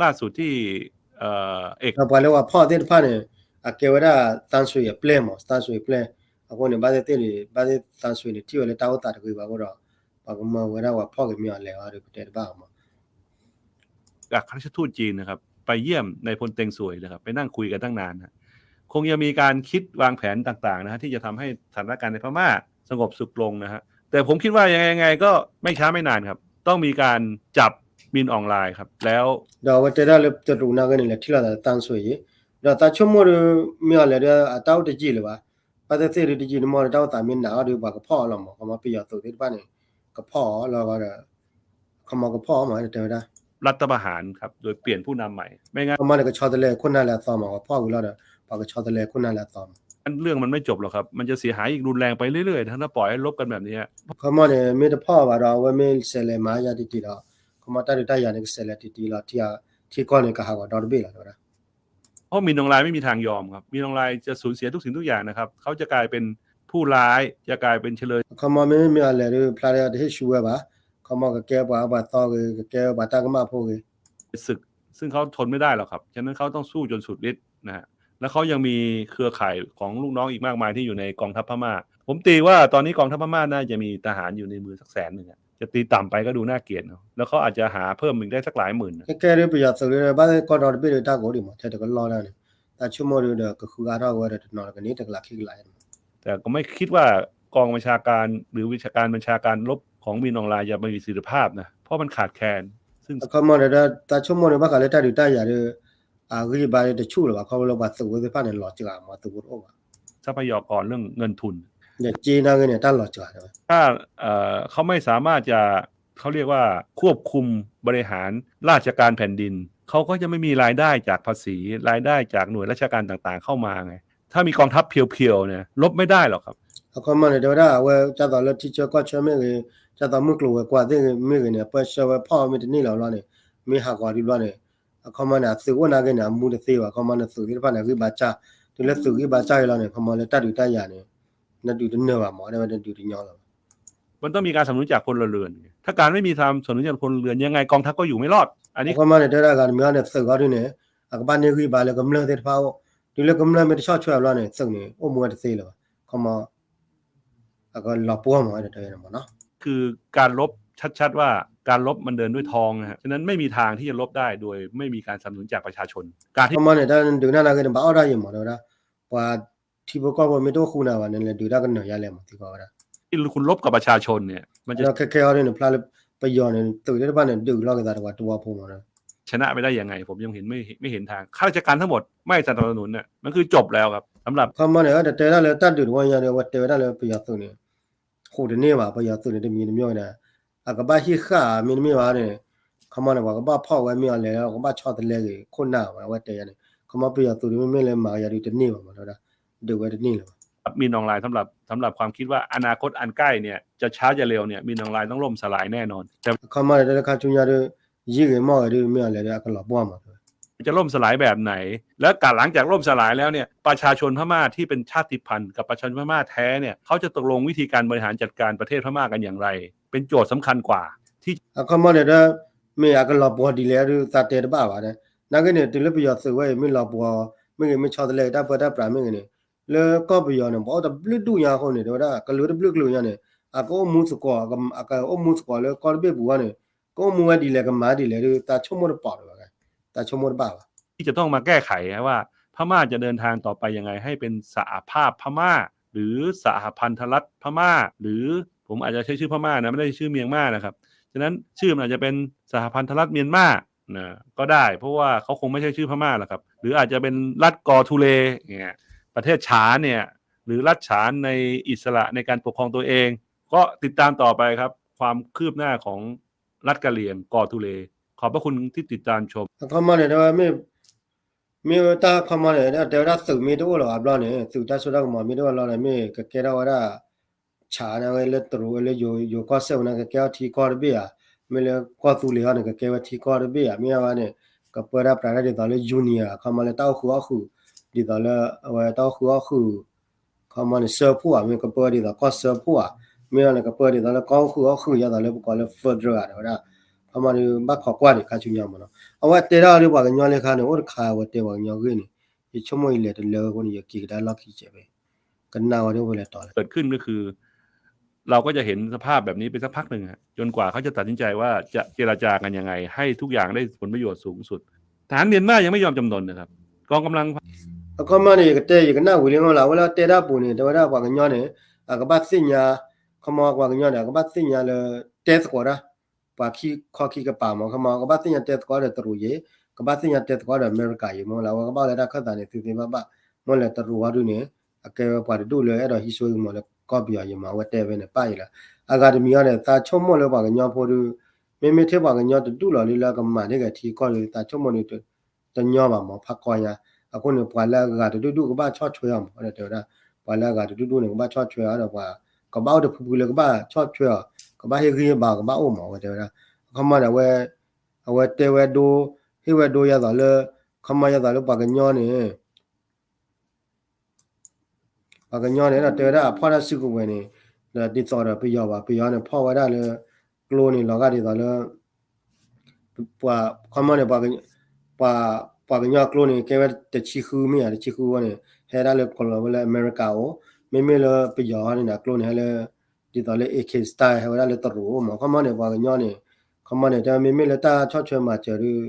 ล่าสุดที่เอ่อเอก ပှၤလၢပှၤဖီၣ်သ့ၣ်တဖၣ်န့ၣ် အကဲဝဲဒၣ် သန်းဆွေအပျဲၢ်မး သန်းဆွေအပျဲၢ် အဃိန့ၣ် ဘၣ်သ့ၣ်သ့ၣ်န့ၣ် ဘၣ်သ့ၣ် သန်းဆွေန့ၣ် ထံၣ်ဝဲလၢတၢ်အိၣ်သးတဂ့ၤဘၣ်အဃိဒီး ပှၤကမၢဝဲဒၣ်ပှၤဖီၣ်က့ၤမ့ၢ်အီၤလဲၤအီၤဒီး ပတဲတဘၣ်အီၤမး อัครราชทูตจีนนะครับ ไปเยี่ยมนายพลเต็งสวยนะครับ ไปนั่งคุยกันตั้งนานนะ คงจะมีการคิดวางแผนต่างๆนะฮะ ที่จะทำให้สถานการณ์ในพม่าสงบสุขลงนะฮะ แต่ผมคิดว่ายังไงยังไงก็ไม่ช้าไม่นานครับ ต้องมีการจับมินอองไลน์ครับ แล้ว ဒီးအဝဲတဲဒၣ်လၢတရူးနာ်က့န့ၣ် လဲၤထံၣ်လိာ်သးသန်းဆွေအံၤ ဒီးသးဆိကမိၣ်ဒီး မ့ၢ်အီၤလဲၤဒီး အတၢ်အိၣ်တယံာ်လၢၤဘၣ် ဘၣ်သ့ၣ်သ့ၣ်ဒီးတယံာ်န့ၣ်မ့ၢ်ဒီး တၢ်အိၣ်သးမ့ၢ်နးအီၤဒီး ပှၤကဖီၣ်အီၤလီၤမး ခီမီပယီၤသုးသ့ၣ်တဖၣ်န့ၣ် ကဖီၣ်အီၤလီၤဒီး ခီမီကဖီၣ်အီၤမး တဲဝဲဒၣ် รัฐประหารครับ โดยเปลี่ยนผู้นำใหม่ ไม่งั้น ခီမီန့ၣ် ကဆီတလဲခိၣ်နၢ်လၢအသီမး ပှၤဖီၣ်ဝံၤလီၤဒီး ပှၤကဆီတလဲခိၣ်နၢ်လၢအသီမး เรื่องมันไม่จบหรอกครับ มันจะเสียหายอีกรุนแรงไปเรื่อยๆ ถ้าปล่อยให้รบกันแบบนี้ ခီမီန့ၣ် မ့ၢ်တဖီၣ်ဘၣ်ဒီး အဝဲမ့ၢ်စဲးလဲၤမၤယါတံၢ်တံၢ်ဒီး ခီမီတၢ်ဒုးတၢ်ယၤန့ၣ် ကစဲးလဲၤတံၢ်တံၢ်လီၤ ထံကီၢ်န့ၣ် ကဟးဂီၤဒီတဘ့ၣ်လီၤ တဲဝဲဒၣ် เพราะมินอองไลน์ไม่มีทางยอมครับ มินอองไลน์จะสูญเสียทุกสิ่งทุกอย่างนะครับ เขาจะกลายเป็นผู้ร้าย จะกลายเป็นเฉลย ခီမီမ့မ့ၢ်အီၤလဲၤဒီး ဖျါလၢတဟ့ၣ်ဆူၣ်ဝဲဘၣ် ခီမီကကဲပှၤအၢပှၤသီဂ့ၤ ကကဲပှၤတၢ်ကမၣ်ဖိဂ့ၤ ศึก ซึ่งเขาทนไม่ได้หรอกครับ ฉะนั้นเขาต้องสู้จนสุดฤทธิ์นะฮะ แล้วเขายังมีเครือข่ายของลูกน้องอีกมากมายที่อยู่ในกองทัพพม่า ผมตีว่าตอนนี้กองทัพพม่าน่าจะมีทหารอยู่ในมือสักแสนหนึ่งอะ จะตีต่ำไปก็ดูน่าเกลียดเนอะ แล้วเขาอาจจะหาเพิ่มอีกได้สักหลายหมื่นนะ ကဲကဲဒီးပယီၤသုးဒီး ဘၣ်သ့ၣ်ကီၢ်ဒီတဘ့ၣ်ဒီးတၢ်ကအိၣ်ဒံးမး ထဲတကလီၢ်ဒၣ်န့ၣ် တၢ်ဆိကမိၣ်ဒီး ကဃုအါထီၣ်ဝဲဒီးတနီၤ ကန့ၢ်တကလးခံကလး แต่ก็ไม่คิดว่ากองบัญชาการหรือวิชาการบัญชาการรบของมินอองไลน์จะมีประสิทธิภาพนะ เพราะมันขาดแคลน ซึ่ง အခီမီဒီး တၢ်ဆိကမိၣ်ဒီးဘၣ်ဃးလၢတၢ်ဒုးတၢ်ယၤဒီး အဂံၢ်ဘါဒီးတဆူၣ်လၢၤဘၣ် ခီဖျိလၢပှၤသုးဖိသ့ၣ်တဖၣ်န့ၣ် လီၤစှၤမး သုးဖိတအိၣ်ဘၣ် ทรัพยากรเรื่องเงินทุน ဒီးစ့နာ်က့န့ၣ် တၢ်လီၤစှၤ ถ้าเอ่อเขาไม่สามารถจะ เขาเรียกว่าควบคุมบริหารราชการแผ่นดิน เขาก็จะไม่มีรายได้จากภาษี รายได้จากหน่วยราชการต่างๆเข้ามาไง ถ้ามีกองทัพเพียวๆเนี่ย รบไม่ได้หรอกครับ အခီမီန့ၣ် တဲဝဲဒၣ် အဝဲ ဒ်သိးလၢထံဆၢကီၢ်ဆၢမ့ၢ်ဂ့ၤ ဒ်သိးမုၢ်ကျိၤဝဲၤကွာ်သ့ၣ်မ့ၢ်ဂ့ၤန့ၣ် အပၢၢ်ဆၢဝဲဖီၣ်မ့ၢ်တန့ၢ်လီၤဘျီန့ၣ် မ့ၢ်ဟးဂီၤဒံးဘျီန့ၣ် အခီမီန့ၣ် အသုးအိၣ်နာ်က့န့ၣ် အမူတသ့ဘၣ် အခီမီန့ၣ် သုးသ့ၣ်တဖၣ်န့ၣ် ဂံၢ်ဘါစၢ် တုၤလၢသုးဂံၢ်ဘါစၢ်အံၤလီၤန့ၣ် အခီမီလၢတၢ်ဒုးတၢ်ယၤန့ၣ် နဒုးတနၢၤဘၣ်မး တဲဝဲဒၣ်ဒုးတညီလီၤ มันต้องมีการสนับสนุนจากพลเรือนไง ถ้าการไม่มีการสนับสนุนจากพลเรือน ยังไงกองทัพก็อยู่ไม่รอด อันนี้ အခီမီန့ၣ် တဲဝဲဒၣ်ဂၤတမံၤအီၤန့ၣ် သုးဂီၢ်ဒုန့ၣ် အကဘၣ်န့ၢ်ဂံၢ်ဘါလၢကမျၢၢ်သ့ၣ်တဖၣ်အိၣ် တုၤလၢကမျၢၢ်မ့ၢ်တဆီၣ်ထွဲဘျီန့ၣ် သုးန့ၣ် အိၣ်မူဝဲတသ့လၢၤဘၣ် အခီမီ အကလီၤပှီၢ်မး တဲဝဲဒၣ်မးနီၤ คือการรบชัดๆว่าการรบมันเดินด้วยท้องนะฮะ ฉะนั้นไม่มีทางที่จะรบได้โดยไม่มีการสนับสนุนจากประชาชน การที่ အခီမီန့ၣ် တၢ်ဒုးနၢ်နာ်က့န့ၣ် ဘၣ်အီၣ်ဒၣ်ယံာ်မး တဲဝဲဒၣ် ပှၤထံဖိကီၢ်ဖိမ့ၢ်တအိၣ်ဃူနၤဘၣ်န့ၣ် လဲၤဒုးတၢ်ကနၢၤယါလဲၣ်မး သံကွၢ်ဝဲဒၣ် ที่คุณรบกับประชาชนเนี่ย มันจะ ဒီးခဲခဲအံၤန့ၣ် ဖျါလၢပယီၤန့ၣ် သုးသ့ၣ်တဖၣ်န့ၣ် ဒုးလိာ်က့ၤသးတဝီတဝီဖိမး ชนะไปได้ยังไง ผมยังเห็นไม่ไม่เห็นทาง ข้าราชการทั้งหมดไม่สนับสนุนน่ะ มันคือจบแล้วครับ สำหรับ အခီမီန့ၣ် တတဲဒၣ်လၢတၢ်ဒုးတဝီညါဒီး အဝဲတဲဝဲဒၣ်လၢပယီၤသုးန့ၣ် ဟူးတန့ၢ်ဘၣ် ပယီၤသုးန့ၣ် တမံၤတမံၤန့ၣ် အကဘၣ်ဟံးဃာ်မ့တမ့ၢ်ဘၣ်န့ၣ် အခီမီန့ၣ် ပှၤကဘၣ်ဖီၣ်ဝဲမ့ၢ်အီၤလဲၤလၢ ကဘၣ်ဆီတလဲဂ့ၤခိၣ်နၢ်ဝဲ အဝဲတဲယါန့ၣ် အခီမီပယီၤသုးန့ၣ် မ့မ့ၢ်လၢမၤကယၤဒုးတန့ၢ်ဘၣ်မး တဲဝဲဒၣ် ဒုးဝဲတန့ၢ်လၢၤဘၣ် มินอองไลน์ สำหรับสำหรับความคิดว่าอนาคตอันใกล้เนี่ยจะช้าจะเร็วเนี่ย มินอองไลน์ต้องล่มสลายแน่นอน แต่ အခီမီန့ၣ် တၢ်တခါဆူညါဒီး ယံာ်ဂ့ၤမီၢ်ဂ့ၤဒီး မ့ၢ်အီၤလဲၤဒီး အကလီၤပှီၢ်မး တဲဝဲ จะล่มสลายแบบไหน แล้วหลังจากล่มสลายแล้วเนี่ย ประชาชนพม่าที่เป็นชาติพันธุ์กับประชาชนพม่าแท้เนี่ย เขาจะตกลงวิธีการบริหารจัดการประเทศพม่ากันอย่างไร เป็นโจทย์สำคัญกว่าที่ အခီမီန့ၣ်ဒီး မ့ၢ်အကလီၤပှီၢ်ဒ်လဲၣ်ဒီး သးတဲတဘၣ်ဘၣ်န့ၣ် နာ်က့န့ၣ် တုၤလၢပယီၤသုးဝဲအံၤ မ့ၢ်လီၤပှီၢ် မ့ၢ်ဂ့ၤ မ့ၢ်ဆီတလဲဂ့ၤ တၢ်ပၢတၢ်ပြးမ့ၢ်ဂ့ၤန့ၣ် လၢကီၢ်ပယီၤန့ၣ် ပှၤအိၣ်တဘျုးဒူၣ်ညါအဃိန့ၣ် တဲဝဲဒၣ် ကလုာ်တဘျုးကလုာ်ညါန့ၣ် အကအိၣ်မူသကိး အကအိၣ်မူသကိးလၢကီၢ်တဘ့ၣ်ပူၤဝဲန့ၣ် ကအိၣ်မူဝဲဒ်လဲၣ် ကမၤဒ်လဲၣ်ဒီး သးဆိကမိၣ်တပာ်လၢၤဘၣ် သးဆိကမိၣ်တဘၣ်ဘၣ် ที่จะต้องมาแก้ไขว่าพม่าจะเดินทางต่อไปยังไงให้เป็นสหภาพพม่า หรือสหพันธรัฐพม่า หรือผมอาจจะใช้ชื่อพม่านะ ไม่ได้ใช้ชื่อเมียนมานะครับ ฉะนั้นชื่อมันอาจจะเป็นสหพันธรัฐเมียนมานะก็ได้ เพราะว่าเขาคงไม่ใช่ชื่อพม่าหรอกครับ หรืออาจจะเป็นรัฐกอทูเลเนี่ย ประเทศฉานเนี่ย หรือรัฐฉานในอิสระในการปกครองตัวเอง ก็ติดตามต่อไปครับ ความคืบหน้าของรัฐกะเหรี่ยงเกาะทุเล ขอบพระคุณที่ติดตามชม အခီမီန့ၣ် တဲဝဲမ့ၢ် မ့ၢ်ဝဲတၢ်ခီမီန့ၣ် တဲဝဲဒၣ်သုးမ့ၢ်တအိၣ်လၢၤဘၣ်ဘျီန့ၣ် သုးတၢ်စိတၢ်ကမီၤမ့ၢ်တအိၣ်လၢၤဘၣ်န့ၣ် မ့ၢ်ကကဲထီၣ်ဝဲဒၣ် ဆးန့ၣ်ဝဲလၢတရူးဝဲလၢယိၤကီၢ်စဲၣ်ဝဲန့ၣ် ကကဲထီၣ်ထံကီၢ်တဘ့ၣ်ဧါ, မ့ၢ်လၢကီၢ်သူလ့ၤဟီန့ၣ် ကကဲဝဲထံကီၢ်တဘ့ၣ်ဧါ, မ့ၢ်ဝဲန့ၣ် ကပၢဝဲဒၣ်ပြးတၢ်ဒ်သိးလၢ union အခီမီလၢတၢ်အိၣ်ဃုာ်အီၣ်ဃုာ် ဒ်သိးလၢအဝဲတၢ်အိၣ်ဃုာ်အီၣ်ဃုာ် ခီမီန့ၣ် စၢဖှိၣ်ဧါ, မ့ၢ်ကပၢဝဲဒ်သိးကီၢ်စၢဖှိၣ်ဧါ, မ့ၢ်ဝဲန့ၣ် ကပၢဝဲဒ်သိးလၢကီၢ်အိၣ်ဃုာ်အီၣ်ဃုာ် ယဲသိးလၢပကိးလၢ federal ဧါ တဲဝဲဒၣ်, ခီမီဒီး ဘၣ်ခိးကွၢ်ဒံးခါဆူညါမ့ၢ်နီၤ, အဝဲတဲဒၣ်ဒ်ပှၤကညီလၢခါန့ၣ် အိၣ်တခါအဝဲတဲပှၤကညီဂ့ၢ်န့ၣ် ယဆိကမိၣ်ယလဲၤတလၢအဃိန့ၣ် ယက့ၤကဒါလီၢ်ခံကဲးဖဲ ကနၣ်ဝဲဒၣ်ဝဲလဲၤတီၤလဲၣ် เกิดขึ้นก็คือ เราก็จะเห็นสภาพแบบนี้ไปสักพักหนึ่งฮะ จนกว่าเขาจะตัดสินใจว่าจะเจรจากันยังไงให้ทุกอย่างได้ผลประโยชน์สูงสุด ทหารเมียนมายังไม่ยอมจำนนนะครับ กองกำลัง အခီမီန့ၣ် ယကတဲ ယကနၣ်ဝံၤလံမ့ၢ်လၢ အဝဲလၢတဲဒၣ်ပူၤန့ၣ် တဲဝဲဒၣ်ပှၤကညီန့ၣ် အကဘၣ်သ့ၣ်ညါ ခီမီပှၤကညီန့ၣ် အကဘၣ်သ့ၣ်ညါလၢ တဲသကိးတၢ် ပှၤခံခီခံကပၤမ့ၢ် ခီမီ ကဘၣ်သ့ၣ်ညါတဲသကိးဒီးတရူးယဲၤ ကဘၣ်သ့ၣ်ညါတဲသကိးဒီးအမဲရကၤယဲၤမ့ၢ်လၢ အဝဲကဘၣ်လၢတၢ်ခၢၣ်သးန့ၣ် သုသ့ဘၣ်ဘၣ် မ့ၢ်လၢတရူးအီၤဒုန့ၣ် အကဲဝဲပှၤတဒူၣ်လၢအဲၣ်ဒိးဟံးစိဟံးမီၤလၢကီၢ်ပယီၤယဲၤမ့ၢ် အဝဲတဲဝဲန့ၣ် ပၣ်ယဲၤလၢ အဂၤတမံၤအီၤဒီး သးဆိကမိၣ်လၢပှၤကညီဖိဒု မ့မ့ၢ်ထဲပှၤကညီတဒူၣ်လီၤလၢလၢကမၤန့ၢ်က့ၤထံကီၢ်ဒီး သးဆိကမိၣ်ဒီး တညီဘၣ်မ့ၢ် ဖးကီညါ, အဃိန့ၣ် ပှၤလၢအဂၤတဒူၣ်ဒူၣ်ကဘၣ်ဆီၣ်ထွဲအီၤမ့ၢ် တဲဝဲဒၣ်, ပှၤလၢအဂၤတဒူၣ်ဒူၣ်န့ၣ် ကဘၣ်ဆီၣ်ထွဲအီၤဒီးပှၤ ကဘၣ်အိၣ်တဖုဖုလၢကဘၣ်ဆီၣ်ထွဲအီၤ, ကဘၣ်ဟ့ၣ်ဂံၢ်ဟ့ၣ်ဘါအီၤ ကဘၣ်အိၣ်မ့ၢ် အဝဲတဲဝဲဒၣ်, အခီမီန့ၣ် အဝဲတဲဝဲဒိ ဟ့ၣ်ဝဲဒိယဲသိးလၢ ခီမီယဲသိးလၢပှၤကညီန့ၣ် ပှၤကညီန့ၣ်ဒီးတဲဝဲဒၣ်အဖီၣ်တၢ်စုကဝဲၤန့ၣ် ဒီးဒ်သိးဒီးပယီၤဘၣ် ပယီၤန့ၣ်ဖီၣ်ဝဲဒၣ်လၢ ကျိန့ၣ်လီၤဂာ်ဒ်သိးလၢ ပှၤ ခီမီန့ၣ် ပှၤ ပှၤကညီအကျိန့ၣ် ကဲဝဲတဆံဃုမ့ၢ်ဧါ တဆံဃုဝဲန့ၣ် ဟဲဒၣ်လၢကလီၤဝဲလၢအမဲရကၤအိၣ်, မ့မ့ၢ်လၢပယီၤန့ၣ် အကျိန့ၣ် ဟဲလၢ ဒ်သိးလၢ AK style ဟဲဝဲဒၣ်လၢတရူးအိၣ်မ့ၢ် ခီမီန့ၣ် ပှၤကညီန့ၣ် ခီမီန့ၣ် တဲဝဲမ့မ့ၢ်လၢတၢ်ဆီၣ်ထွဲမၤစၢၤဒီး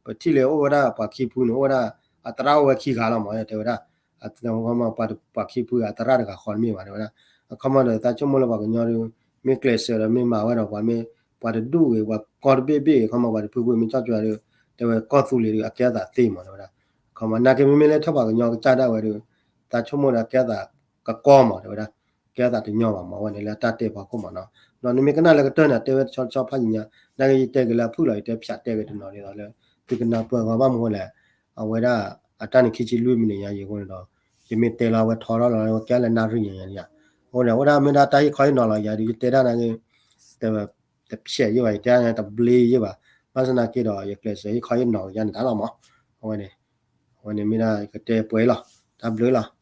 ပထံၣ်လၢအိၣ်ဝဲဒၣ်ပှၤခံဖုန့ၣ် အိၣ်ဝဲဒၣ် အသရၣ်အိၣ်ဝဲခံဂၤလီၤမ့ၢ် တဲဝဲဒၣ် ပှၤခံဖုအသရၣ်တဂၤဃီတမ့ၢ်ဘၣ် တဲဝဲဒၣ်, အခီမီဒီးသးဆိကမိၣ်လၢပှၤကညီဒီး မ့ၢ်ကျဲးစၢးဒီးမ့ၢ်မၤဝဲဒီးပှၤမ့ၢ် ပှၤတဒူၣ်ဂ့ၤ ပှၤကီၢ်တဘ့ၣ်ဘ့ၣ်ဂ့ၤ ခီမီပှၤတဖုဖုမ့ၢ်ဆီၣ်ထွဲဒီး တဲဝဲကီၢ်သူလ့ၤဒီးအကဲအသးသ့မ့ၢ် တဲဝဲဒၣ်, အခီမီ နာ်က့မ့မ့ၢ်လၢထီၣ်ပှၤကညီကစၢ်ဒၣ်ဝဲဒီး သးဆိကမိၣ်ဒီးအကဲအသးကကီမ့ၢ် တဲဝဲဒၣ်, ကဲအသးတညီဘၣ်မ့ၢ် အဝဲန့ၣ်လၢအတၢ်တဲပှၤခိၣ်မ့ၢ်နီၤ, ဒီးနမ့ၢ်ကနၣ်လၢကတၢၢ်န့ၣ် တဲဝဲတဆီတဆီဖးညါ, နာ်က့ယတဲက့ၤလၢအဖုၣ်လီၤ ယတဲဖျးတဲက့ၤတနီၤဒ်သိးလၢ သုကနၢ်ပၢၢ်ဂီၤဘၣ်မ့ၢ်လဲၣ် အဝဲဒၣ်အတၢ်န့ၣ်ခံဆံလွံၢ်မံးနံးညါယံၤအဃိန့ၣ်ဒီး ယမ့ၢ်တဲလီၤဝဲထီထီၣ်လီၤ ကဲလၢနၣ်ရံၣ်ညါယၤ, အဃိန့ၣ် အိၣ်ဒၣ်မ့ၢ်ဒၣ်တၢ်ဟ့ၣ်ခီဟ့ၣ်နီၤလီၤယၤဒီး ယတဲဒၣ်နာ်က့ တ တဖျဲးယဲၢ်ဘၣ် ယတဲဒၣ်တဘျ့ယဲၢ်ဘၣ်, ဘၣ်ဆၣ်နာ်က့ဒီး ယကျဲးစၢးဟ့ၣ်ခီဟ့ၣ်နီၤကယါန့ၣ်တၢ်လီၤမး, အဝဲန့ၣ် အဝဲန့ၣ်မ့ၢ်ဒၣ်ယကတဲပှဲၤလီၤ, တၢ်ဘျုးလီၤ.